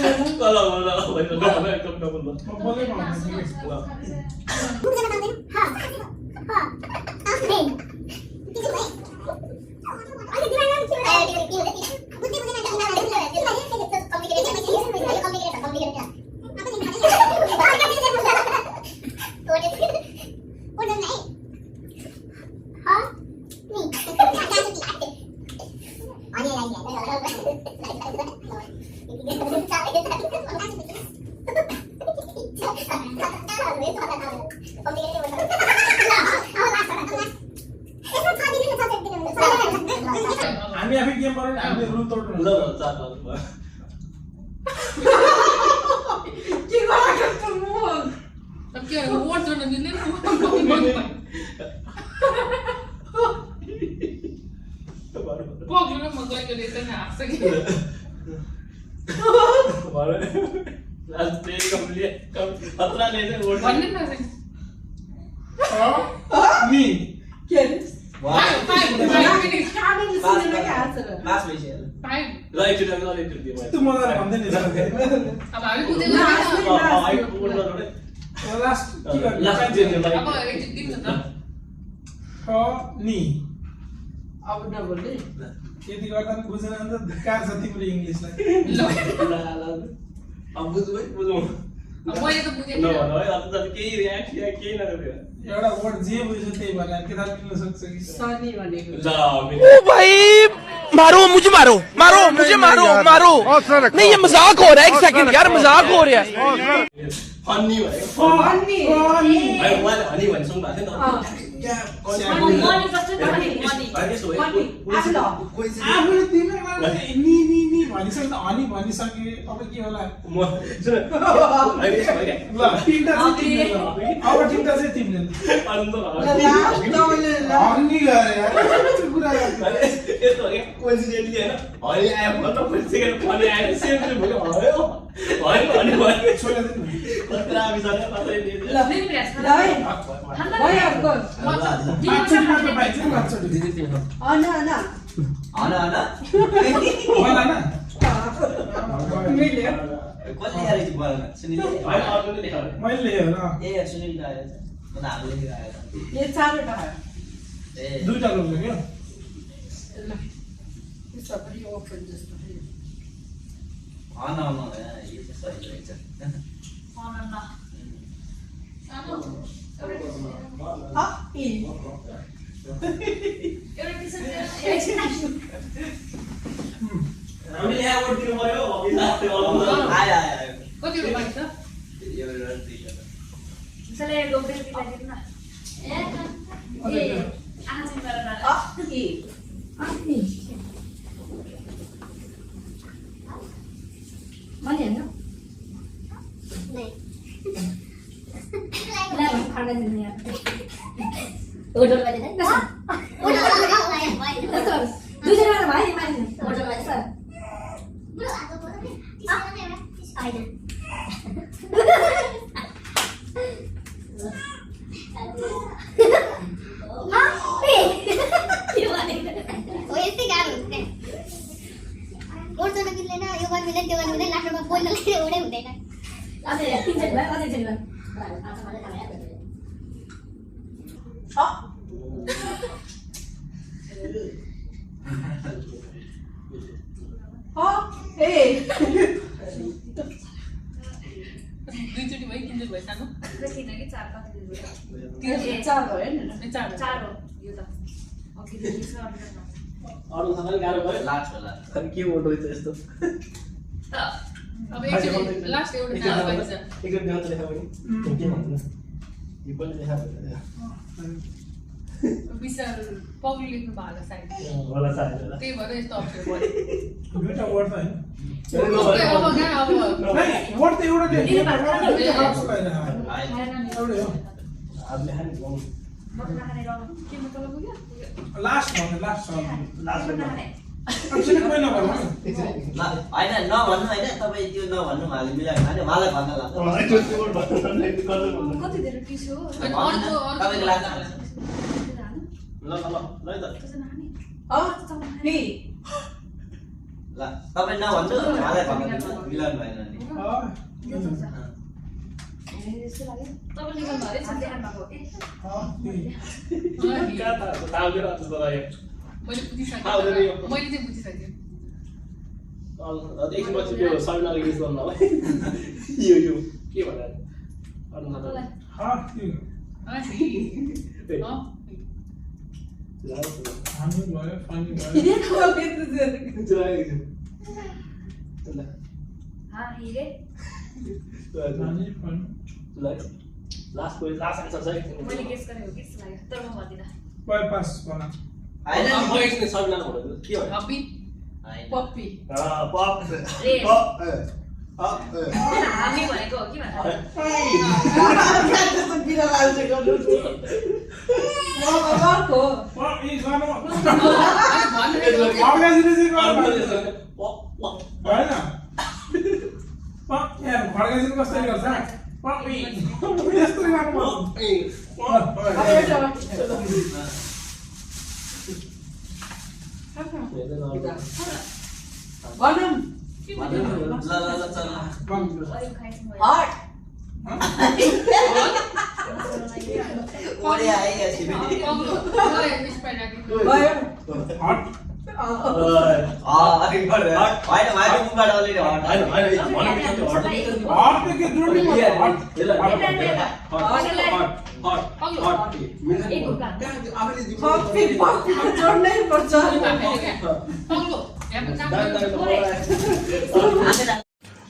हामी आफै गेम गरौँ हामीले रुल तोड्नु के गरेको त म अब के वोट जोड्न मिल्दैन पग्नु म गएको रहेछ नि हाँस्छ कि भन्ने न चाहिँ नि के अरे कानुन सुनेर के हाँसेर पास भइसक्यो फाइभ त्यो मलाई भन्दै नि अब हामी बुझेन लास्ट के गर्ने अब एकचोटि दिन्छ त नि अब नबोल्ने यति गर्दा पनि बुझेन भने त धिक्कार छ तिम्रो इङ्ग्लिसलाई अब मैले त बुझेँ नि एउटा वर्ड जे बुझ्यो त्यही भनेर के थाहा मिल्न सक्छ कि सनी भनेको मारो मुझे मारो नहीं ये मजाक हो रहा है एक सेकंड यार मजाक हो रहा है हनी मनी कस्तो मनी आफूले तिमीले मलाई नि भनिसक्यो त हनी भनिसके अब के होला ल तिनटा चाहिँ तिमीले अब तिनटा चाहिँ तिमीले हनी गरे यार कस्तो कुरा भइहाल्छ पाँचचोटि मात्र पाइन्छ नि पाँचचोटि अन हन हन भएन हैन मिल्यो कसले ल्याएर बोल्न सुनिले मैले लेखेँ ए सुनिल त आएछ म त हामीले लेखेर आएछ यो चारवटा भयो ए दुईटा लोग्यो क्या ल यो सबै ओपन जस्तो हन हन यो चाहिँ सही रहेछ हामीले यहाँ वोट दिनु पर्यो आयो आयो कति रुपियाँ छ यो दुईटा दुईचोटि भयो तिनचोटि भयो सानो चार भयो नि अरूसँगै गाह्रो भयो लास्ट होला अनि के वोट रहेछ यस्तो अब एकचोटि लास्ट एउटा चार पाइन्छ एकचोटि देखाउँछ लेखा पनि के भन्नु यो पनि लेखा भयो विशाल पग्ली लेख्नु भएको सायद होला सायद होला त्यही भएर यस्तो अप्सन पर्यो दुईटा वर्ड त हैन अब कहाँ अब वर्ड त एउटा दिने एउटा भएको हो अब लेखा नि गाउँ लास्ट भन्नु लास्ट लास्ट अक्चुअली कोही नभन्नु होइन नभन्नु होइन तपाईँ त्यो नभन्नु उहाँले मिलायो भने उहाँलाई भन्न लाग्छ तपाईँको लाग्छ ल तपाईँ नभन्नु उहाँलाई भन्न दिनु मिलाउनु भएन मैले बुझिसकेँ मैले चाहिँ बुझिसकेँ एकछिनपछि त्यो समिनार युज गर्नु होला यो के भनेर हामी भयो पानी भयो पानी पानी लास्ट आन्सर चाहिँ बाइपास बना होइन एकछिन समिनार भनेको के हो हब्बी पप्पी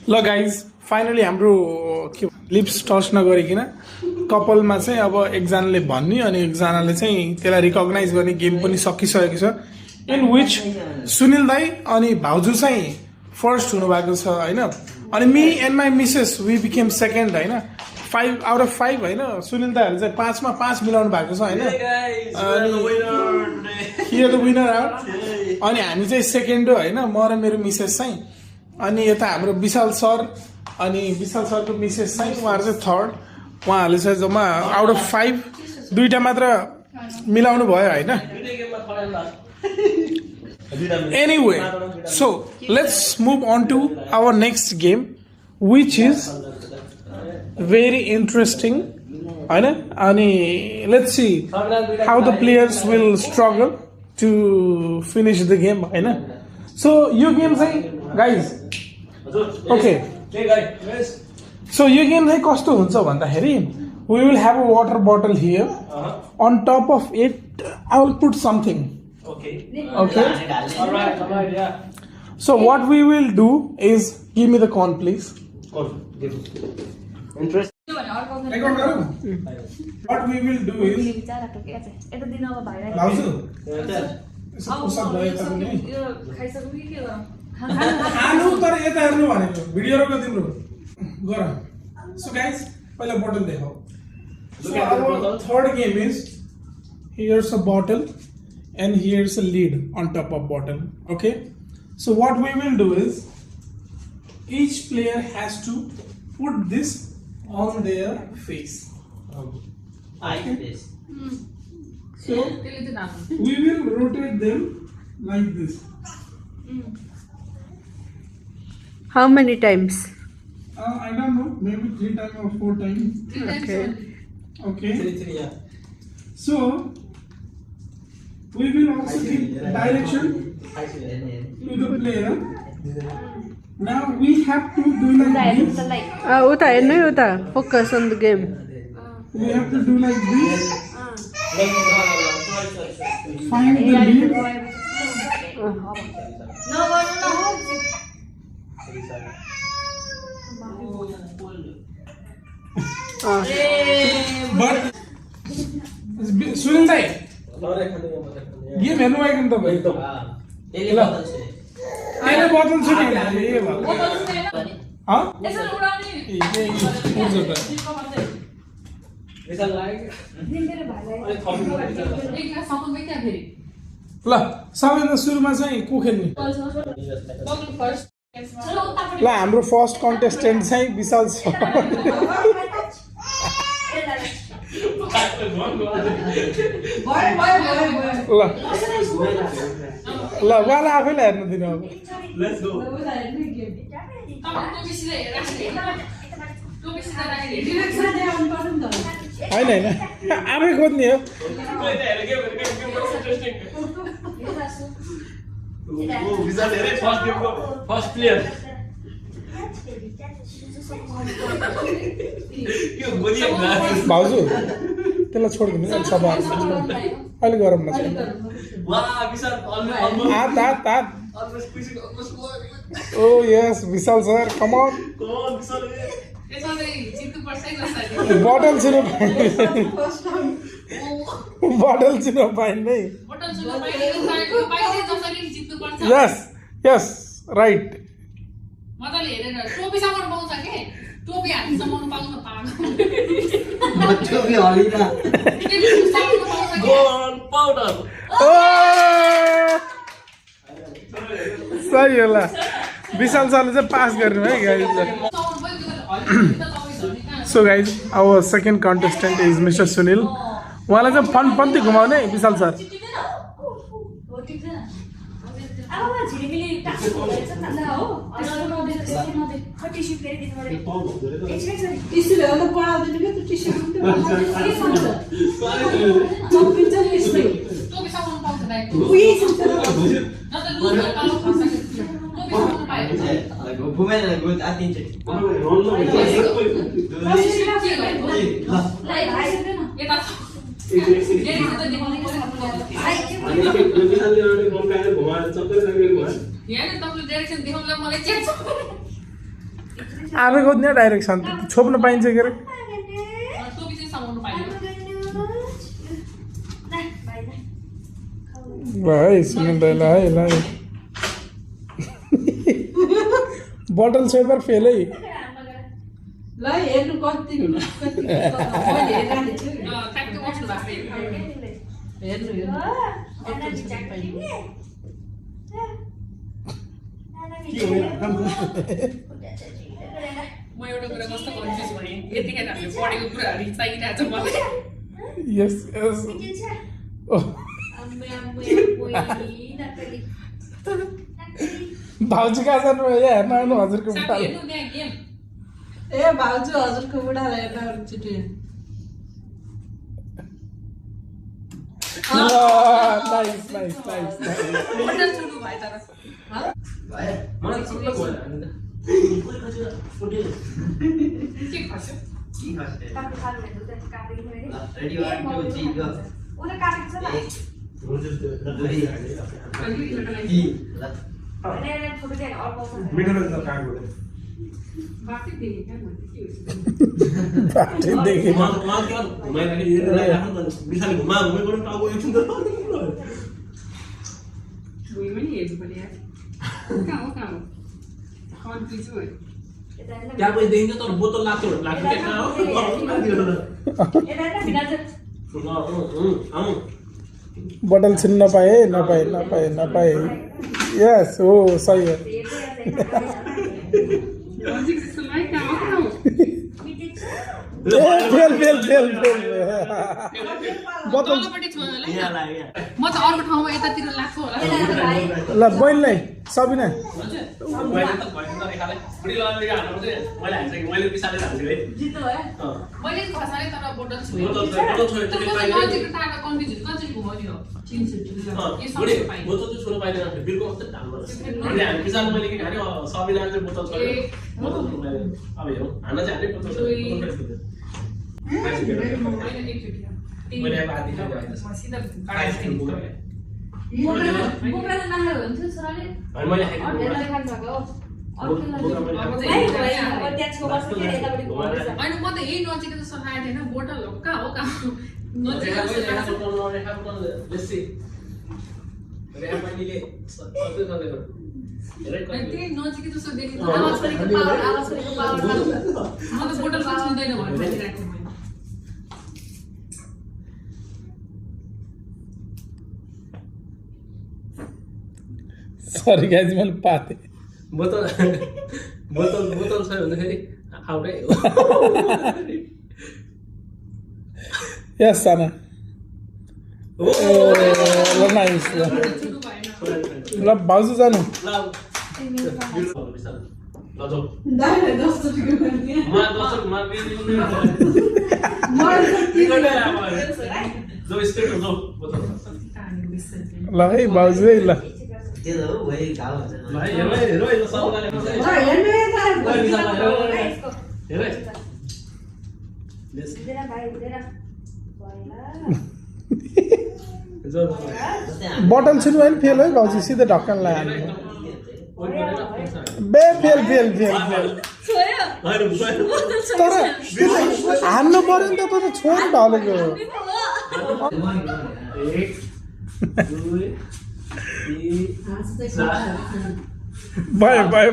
ल गाइज फाइनली हाम्रो के लिप्स टच नगरिकन कपालमा चाहिँ अब एकजनाले भन्ने अनि एकजनाले चाहिँ त्यसलाई रिकग्नाइज गर्ने गेम पनि सकिसकेको छ इन विच सुनिल दाई अनि भाउजू चाहिँ फर्स्ट हुनुभएको छ होइन अनि me and my missus we became second होइन 5 आउट अफ 5 होइन सुनिल दाईहरू चाहिँ 5 मा 5 मिलाउनु भएको छ होइन हियर द विनर आउट अनि हामी चाहिँ सेकेन्ड हो होइन म र मेरो मिसेस चाहिँ अनि यता हाम्रो विशाल सर अनि विशाल सरको मिसेस चाहिँ उहाँहरू चाहिँ थर्ड उहाँहरूले चाहिँ जम्मा आउट अफ 5 दुईटा मात्र मिलाउनु भयो होइन Anyway, so let's move on to our next game, which is very interesting. And let's see how the players will struggle to finish the game. So you game say guys, okay. So you game say kasto huncha bhanदाखेरि we will have a water bottle here. On top of it I will put something. Okay. Alright, yeah. So what we will do is, give me the corn please. Interest. What we will do is, भाउजू यसो push-up भयो तपाईले खानु तर यता हेर्नु भनेको video रोक्न तिम्रो गर. So guys, पहिला बोतल देखाऊ. So our third game is, here's a bottle and here's a lid on top of bottle. Okay, so what we will do is, each player has to put this on their face. So we will rotate them like this. How many times? I don't know, maybe 3 times or 4 times. Okay. So we will also give direction to the player. Now we have to do like this. Uta, no, Uta. Focus on the game. We have to do like this. Find the lead. But Sunil bhai, game हेर्नु भएको नि तपाईँ एकदम. अहिले बोतल छ नि ए भयो. हाँ? यसरी उडाउने. ए उड्छ त. एक ग्लास साउन्डमै क्या फेरि. ल सबैभन्दा सुरुमा चाहिँ को खेल्ने? बल्ल फर्स्ट. ल हाम्रो फर्स्ट कन्टेस्टेन्ट चाहिँ विशाल छ. ल उहाँलाई आफैलाई हेर्नु दिनु अब. होइन आफै खोज्ने हो. First player. भाउजू त्यसलाई छोडिदिनु नि सभा अहिले गरममा छ. हात oh yes Vishal sir come on. Bottle छिनो बटल छिनो पाइन्न. Yes yes right. मजाले हेरेर टोपीसम्म पाउँछ के. टोपी हातसम्म पाउन पाएको. टोपी हलिदा. सही होला. विशाल सरले चाहिँ पास गर्नु है guys. So guys, our second contestant is Mr. Sunil. उहाँलाई चाहिँ फन पन्ती घुमाउने विशाल सर. टोपीसम्म पाउँछ दाइ. घुमेर गुड आतिन्छ. आफै खोज्ने डाइरेक्सन छोप्न पाइन्छ के अरे. भाइ सुनिल दाइलाई है बटल सेपर फेल है. ल हेर्नु कति म एउटा कुरा कस्तो कन्फ्युज भएँ. यतिखेर हामीले पढेको कुराहरू चाहिरहेको छ मलाई. यस यस. भाउजू कहाँ जानुभयो यहाँ हेर्न आउनु हजुरको साथी बुढाले हेर्नु त्यहाँ गेम ए भाउजू हजुरको बुढालाई हेर्न एकचोटि नाइस नाइस नाइस बोतल छुनु भयो तर मलाई सुन्न गयो के खस्यो रेडी 1 2 3 गो उसले काटेको छ ल फोटो चाहिँ अर्को बाटै देखेँ क्या मैले के हो देखेँ भुइँ पनि हेर्नु पर्यो यार कहाँ हो कन्फ्युज भयो त्यहाँ पनि देखिन्छ तर बोतल लाग्छ बोतल छिन्न नपाए यस हो सही हो लजिक जस्तो लाग्यो कहाँ हो फेल बोतल तलपट्टि छ होला म त अर्को ठाउँमा यतातिर लाग्छु होला ल बहिनीलाई सबिना मैले खसालेँ तर बोतल छोएँ लजिक टाढा कन्फ्युज कन्फ्युज घुमाउने हो होइन म त यही नजिक जस्तो लागेको थिएन बोतल हो कहाँ हो नजिक त्यही नजिक जस्तो देखेको म त बोतल पनि छुँदैन भनेर भनिरहेको थिएँ सरी गाइज मैले पाते बोतल छ भन्दाखेरि आउटै यस साना ल नाइस ल भाउजू जानु ल है भाउजू है ल त्यो हो भइ गाउँ हुन्छ बटल छिनु होइन फेल है भाउजू सिधै ढक्कन लगायो बे फेल तर हान्नु पर्यो नि त छोड ढलेको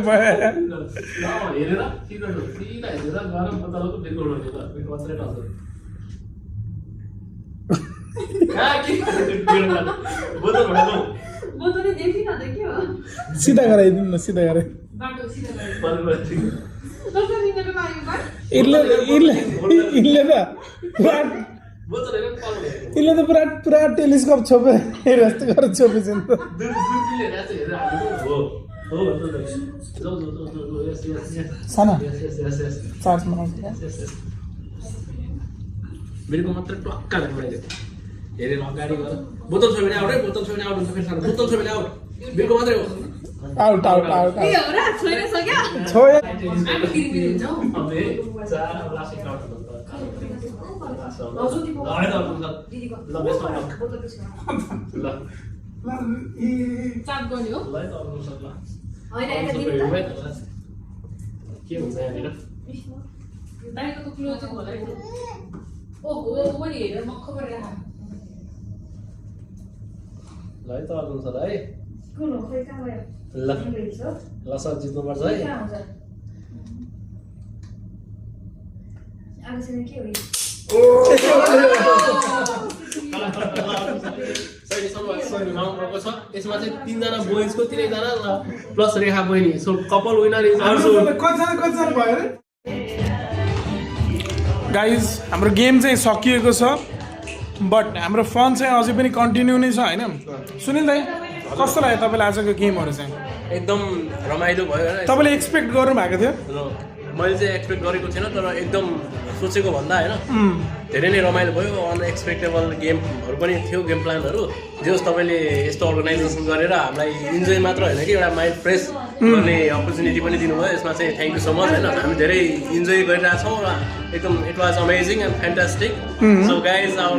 भयो सिधा गराइदिनु न सिधा गराइ इसले त पुरा टेलिस्कोप छोपे जस्तो गरेर छोपेछ नि त साना चार्जमा मेरो मात्र टक्का मैले हेरेर अगाडि गएर बोतल छ भने आउट बोतल छ भने आउट हुन्छ फेरि सानो बोतल छ भने आउट मेरो मात्रै हो आउट ए हो र छोएर सक्यो छोए हामी गिरगिर हुन्छौ अबे चार लास्ट आउट चाप गर्ने हो के हुन्छ यहाँनिर बाहिरको त क्लोज होला ओहो पनि हेरेर मक्ख गरेर ल है त हुन्छ ल है ल ल सर जित्नुपर्छ है यसमा चाहिँ 3 जना बोइजको 3 जना प्लस रेखा बहिनी सो कपल विनर इज कतिजना भयो रे गाइज हाम्रो गेम चाहिँ सकिएको छ बट हाम्रो फन चाहिँ अझै पनि कन्टिन्यू नै छ हैन सुनिल दाइ कस्तो लाग्यो तपाईँलाई आजको गेमहरू चाहिँ एकदम रमाइलो भयो होइन तपाईँले एक्सपेक्ट गर्नु भएको थियो र मैले चाहिँ एक्सपेक्ट गरेको थिएन तर एकदम सोचेको भन्दा होइन धेरै नै रमाइलो भयो अनएक्सपेक्टेबल गेमहरू पनि थियो गेम प्लानहरू जे होस् तपाईँले यस्तो अर्गनाइजेसन गरेर हामीलाई इन्जोय मात्र होइन कि एउटा माइन्ड फ्रेस गर्ने अपर्च्युनिटी पनि दिनुभयो यसमा चाहिँ थ्याङ्क यू सो मच होइन हामी धेरै इन्जोय गरिरहेछौँ र एकदम it was amazing and fantastic so guys अब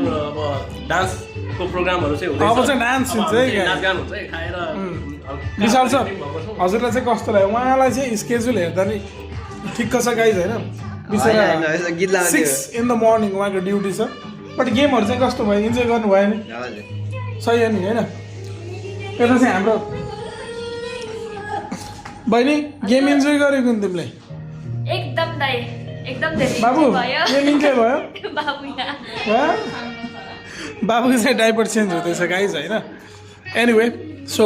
डान्सको प्रोग्रामहरू चाहिँ अब चाहिँ डान्स हुन्छ है नाचगान हुन्छ है खाएर विशाल सर हजुरलाई चाहिँ कस्तो लाग्यो उहाँलाई चाहिँ स्केड्युल हेर्दा नि ठिक्क छ गाइज होइन बिचरा 6 in the morning उहाँको ड्युटी छ बट गेमहरू चाहिँ कस्तो भयो इन्जोय गर्नु भयो नि सही हो नि होइन यता चाहिँ हाम्रो बहिनी गेम इन्जोय गरेको नि तिमीले एकदम दाइ एकदम धेरै बाबु भयो गेम इन्जोय भयो बाबु यहाँ बाबुको चाहिँ डाइपर चेन्ज हुँदैछ गाइज होइन anyway so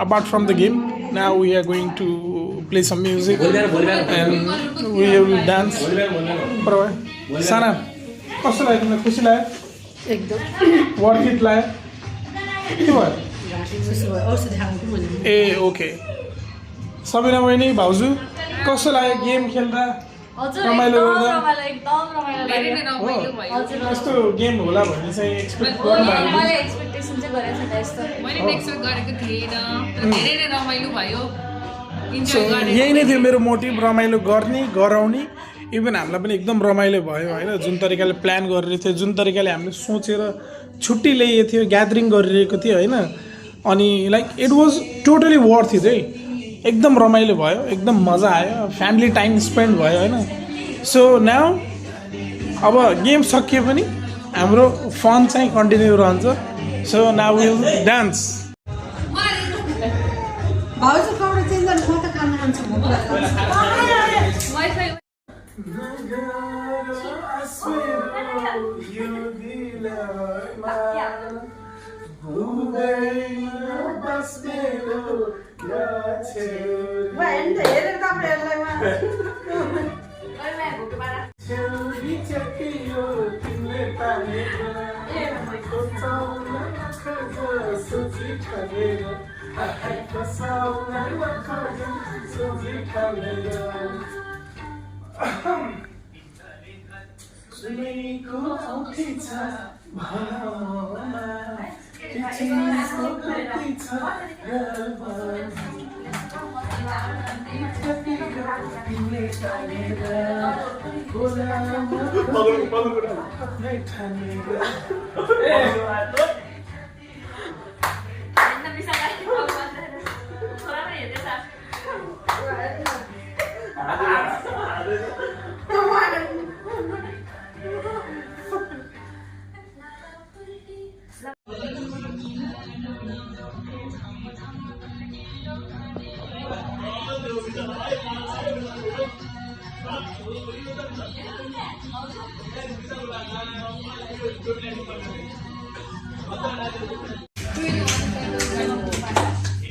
apart from the game now we are going to play some music and we will dance साना कस्तो लाग्यो तिमीलाई खुसी लाग्यो एकदम वर्थ इट लाग्यो के भयो औषधि खाएको मैले ए ओके सबिना बहिनी भाउजू कस्तो लाग्यो गेम खेल्दा हजुर रमाइलो एकदम गर्दा रमाइलो एकदम रमाइलो धेरै नै लाग्यो रमाइलो भयो हजुर यस्तो गेम होला भन्ने चाहिँ एक्सपेक्ट हो, गर्नु भएको मैले एक्सपेक्टेसन चाहिँ गरेको थिएन यस्तो मैले एक्सपेक्ट गरेको थिएन धेरै नै रमाइलो भयो सो इन्जोय गरेँ यही नै थियो मेरो मोटिभ रमाइलो गर्ने गराउने इभन हामीलाई पनि एकदम रमाइलो भयो होइन जुन तरिकाले प्लान गरिरहेको थियो जुन तरिकाले हामीले सोचेर छुट्टी ल्याइएको थियो ग्यादरिङ गरिरहेको थियो होइन अनि like it was totally worth it है एकदम रमाइलो भयो एकदम मजा आयो फ्यामिली टाइम स्पेन्ड भयो होइन सो नाउ अब गेम सकिए पनि हाम्रो फन चाहिँ कन्टिन्यू रहन्छ सो नाउ विल डान्स भाउजू कपडा चेन्ज गर्नु म त खाना खान्छु म पुरा वाइफाई हेरेर तपाईँहरूलाई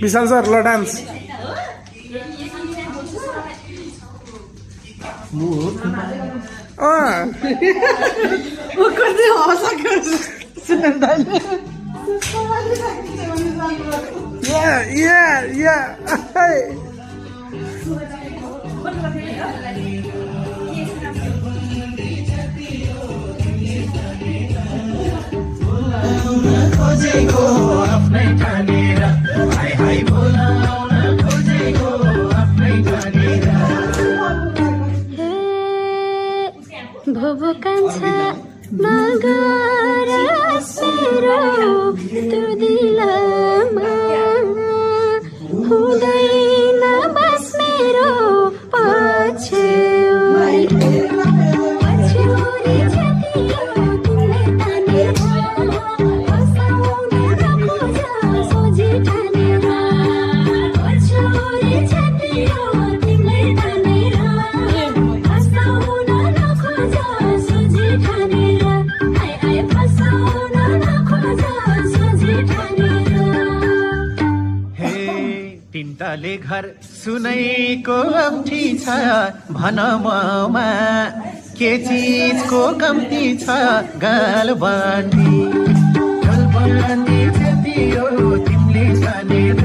विशाल सर ल डान्स कति हँसाएको सुनन्दाले भोभो कान्छा नगरस् मेरो त्यो दिलमा हुँदैन बस मेरो पछ्यौरी छतियो तिमीले तानेर हँसाउन नखोज सोझी ठानेर पछ्यौरी छतियो तिमीले तानेर हँसाउन नखोज सोझी ठानेर आइ आइ फसाउन नखोज सोझी ठानेर तिनताले घर सुनैको अप्ठी छ भन ममा के चिजको कम्ती छ गालबान्डी जति हो तिमीले जानेर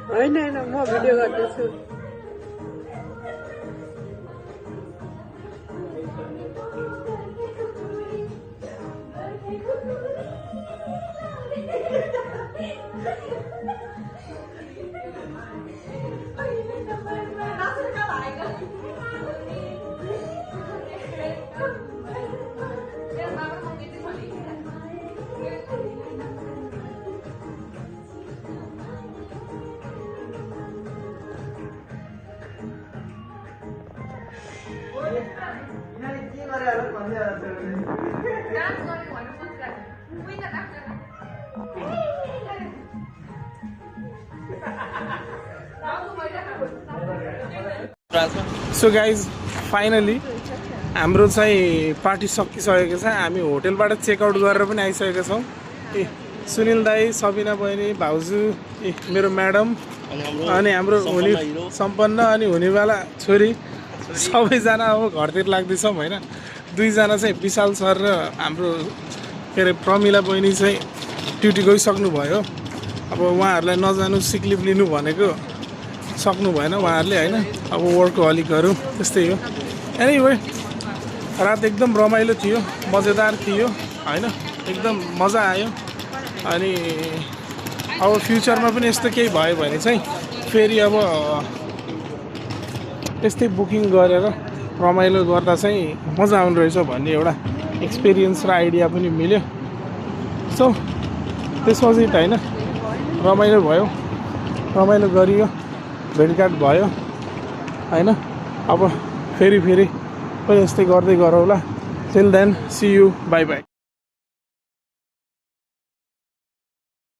होइन होइन म भिडियो गर्दैछु सो गाइज फाइनली हाम्रो चाहिँ पार्टी सकिसकेको छ हामी होटेलबाट चेकआउट गरेर पनि आइसकेका छौँ ए सुनिल दाई सबिना बहिनी भाउजू ए मेरो म्याडम अनि हाम्रो हुने सम्पन्न अनि हुनेवाला छोरी सबैजना अब घरतिर लाग्दैछौँ होइन दुईजना चाहिँ विशाल सर र हाम्रो के अरे प्रमिला बहिनी चाहिँ ड्युटी गइसक्नुभयो अब उहाँहरूलाई नजानु सिक लिभ लिनु भनेको सक्नु भएन उहाँहरूले होइन अब वर्कहलिकहरू त्यस्तै हो एनिवे रात एकदम रमाइलो थियो मजेदार थियो होइन एकदम मजा आयो अनि अब फ्युचरमा पनि यस्तो केही भयो भने चाहिँ फेरि अब यस्तै बुकिङ गरेर रमाइलो गर्दा चाहिँ मजा आउने रहेछ भन्ने एउटा एक्सपिरियन्स र आइडिया पनि मिल्यो सो त्यसपछि त होइन रमाइलो भयो रमाइलो गरियो भेटघाट भयो होइन अब फेरि पनि यस्तै गर्दै गरौँला till then see you bye by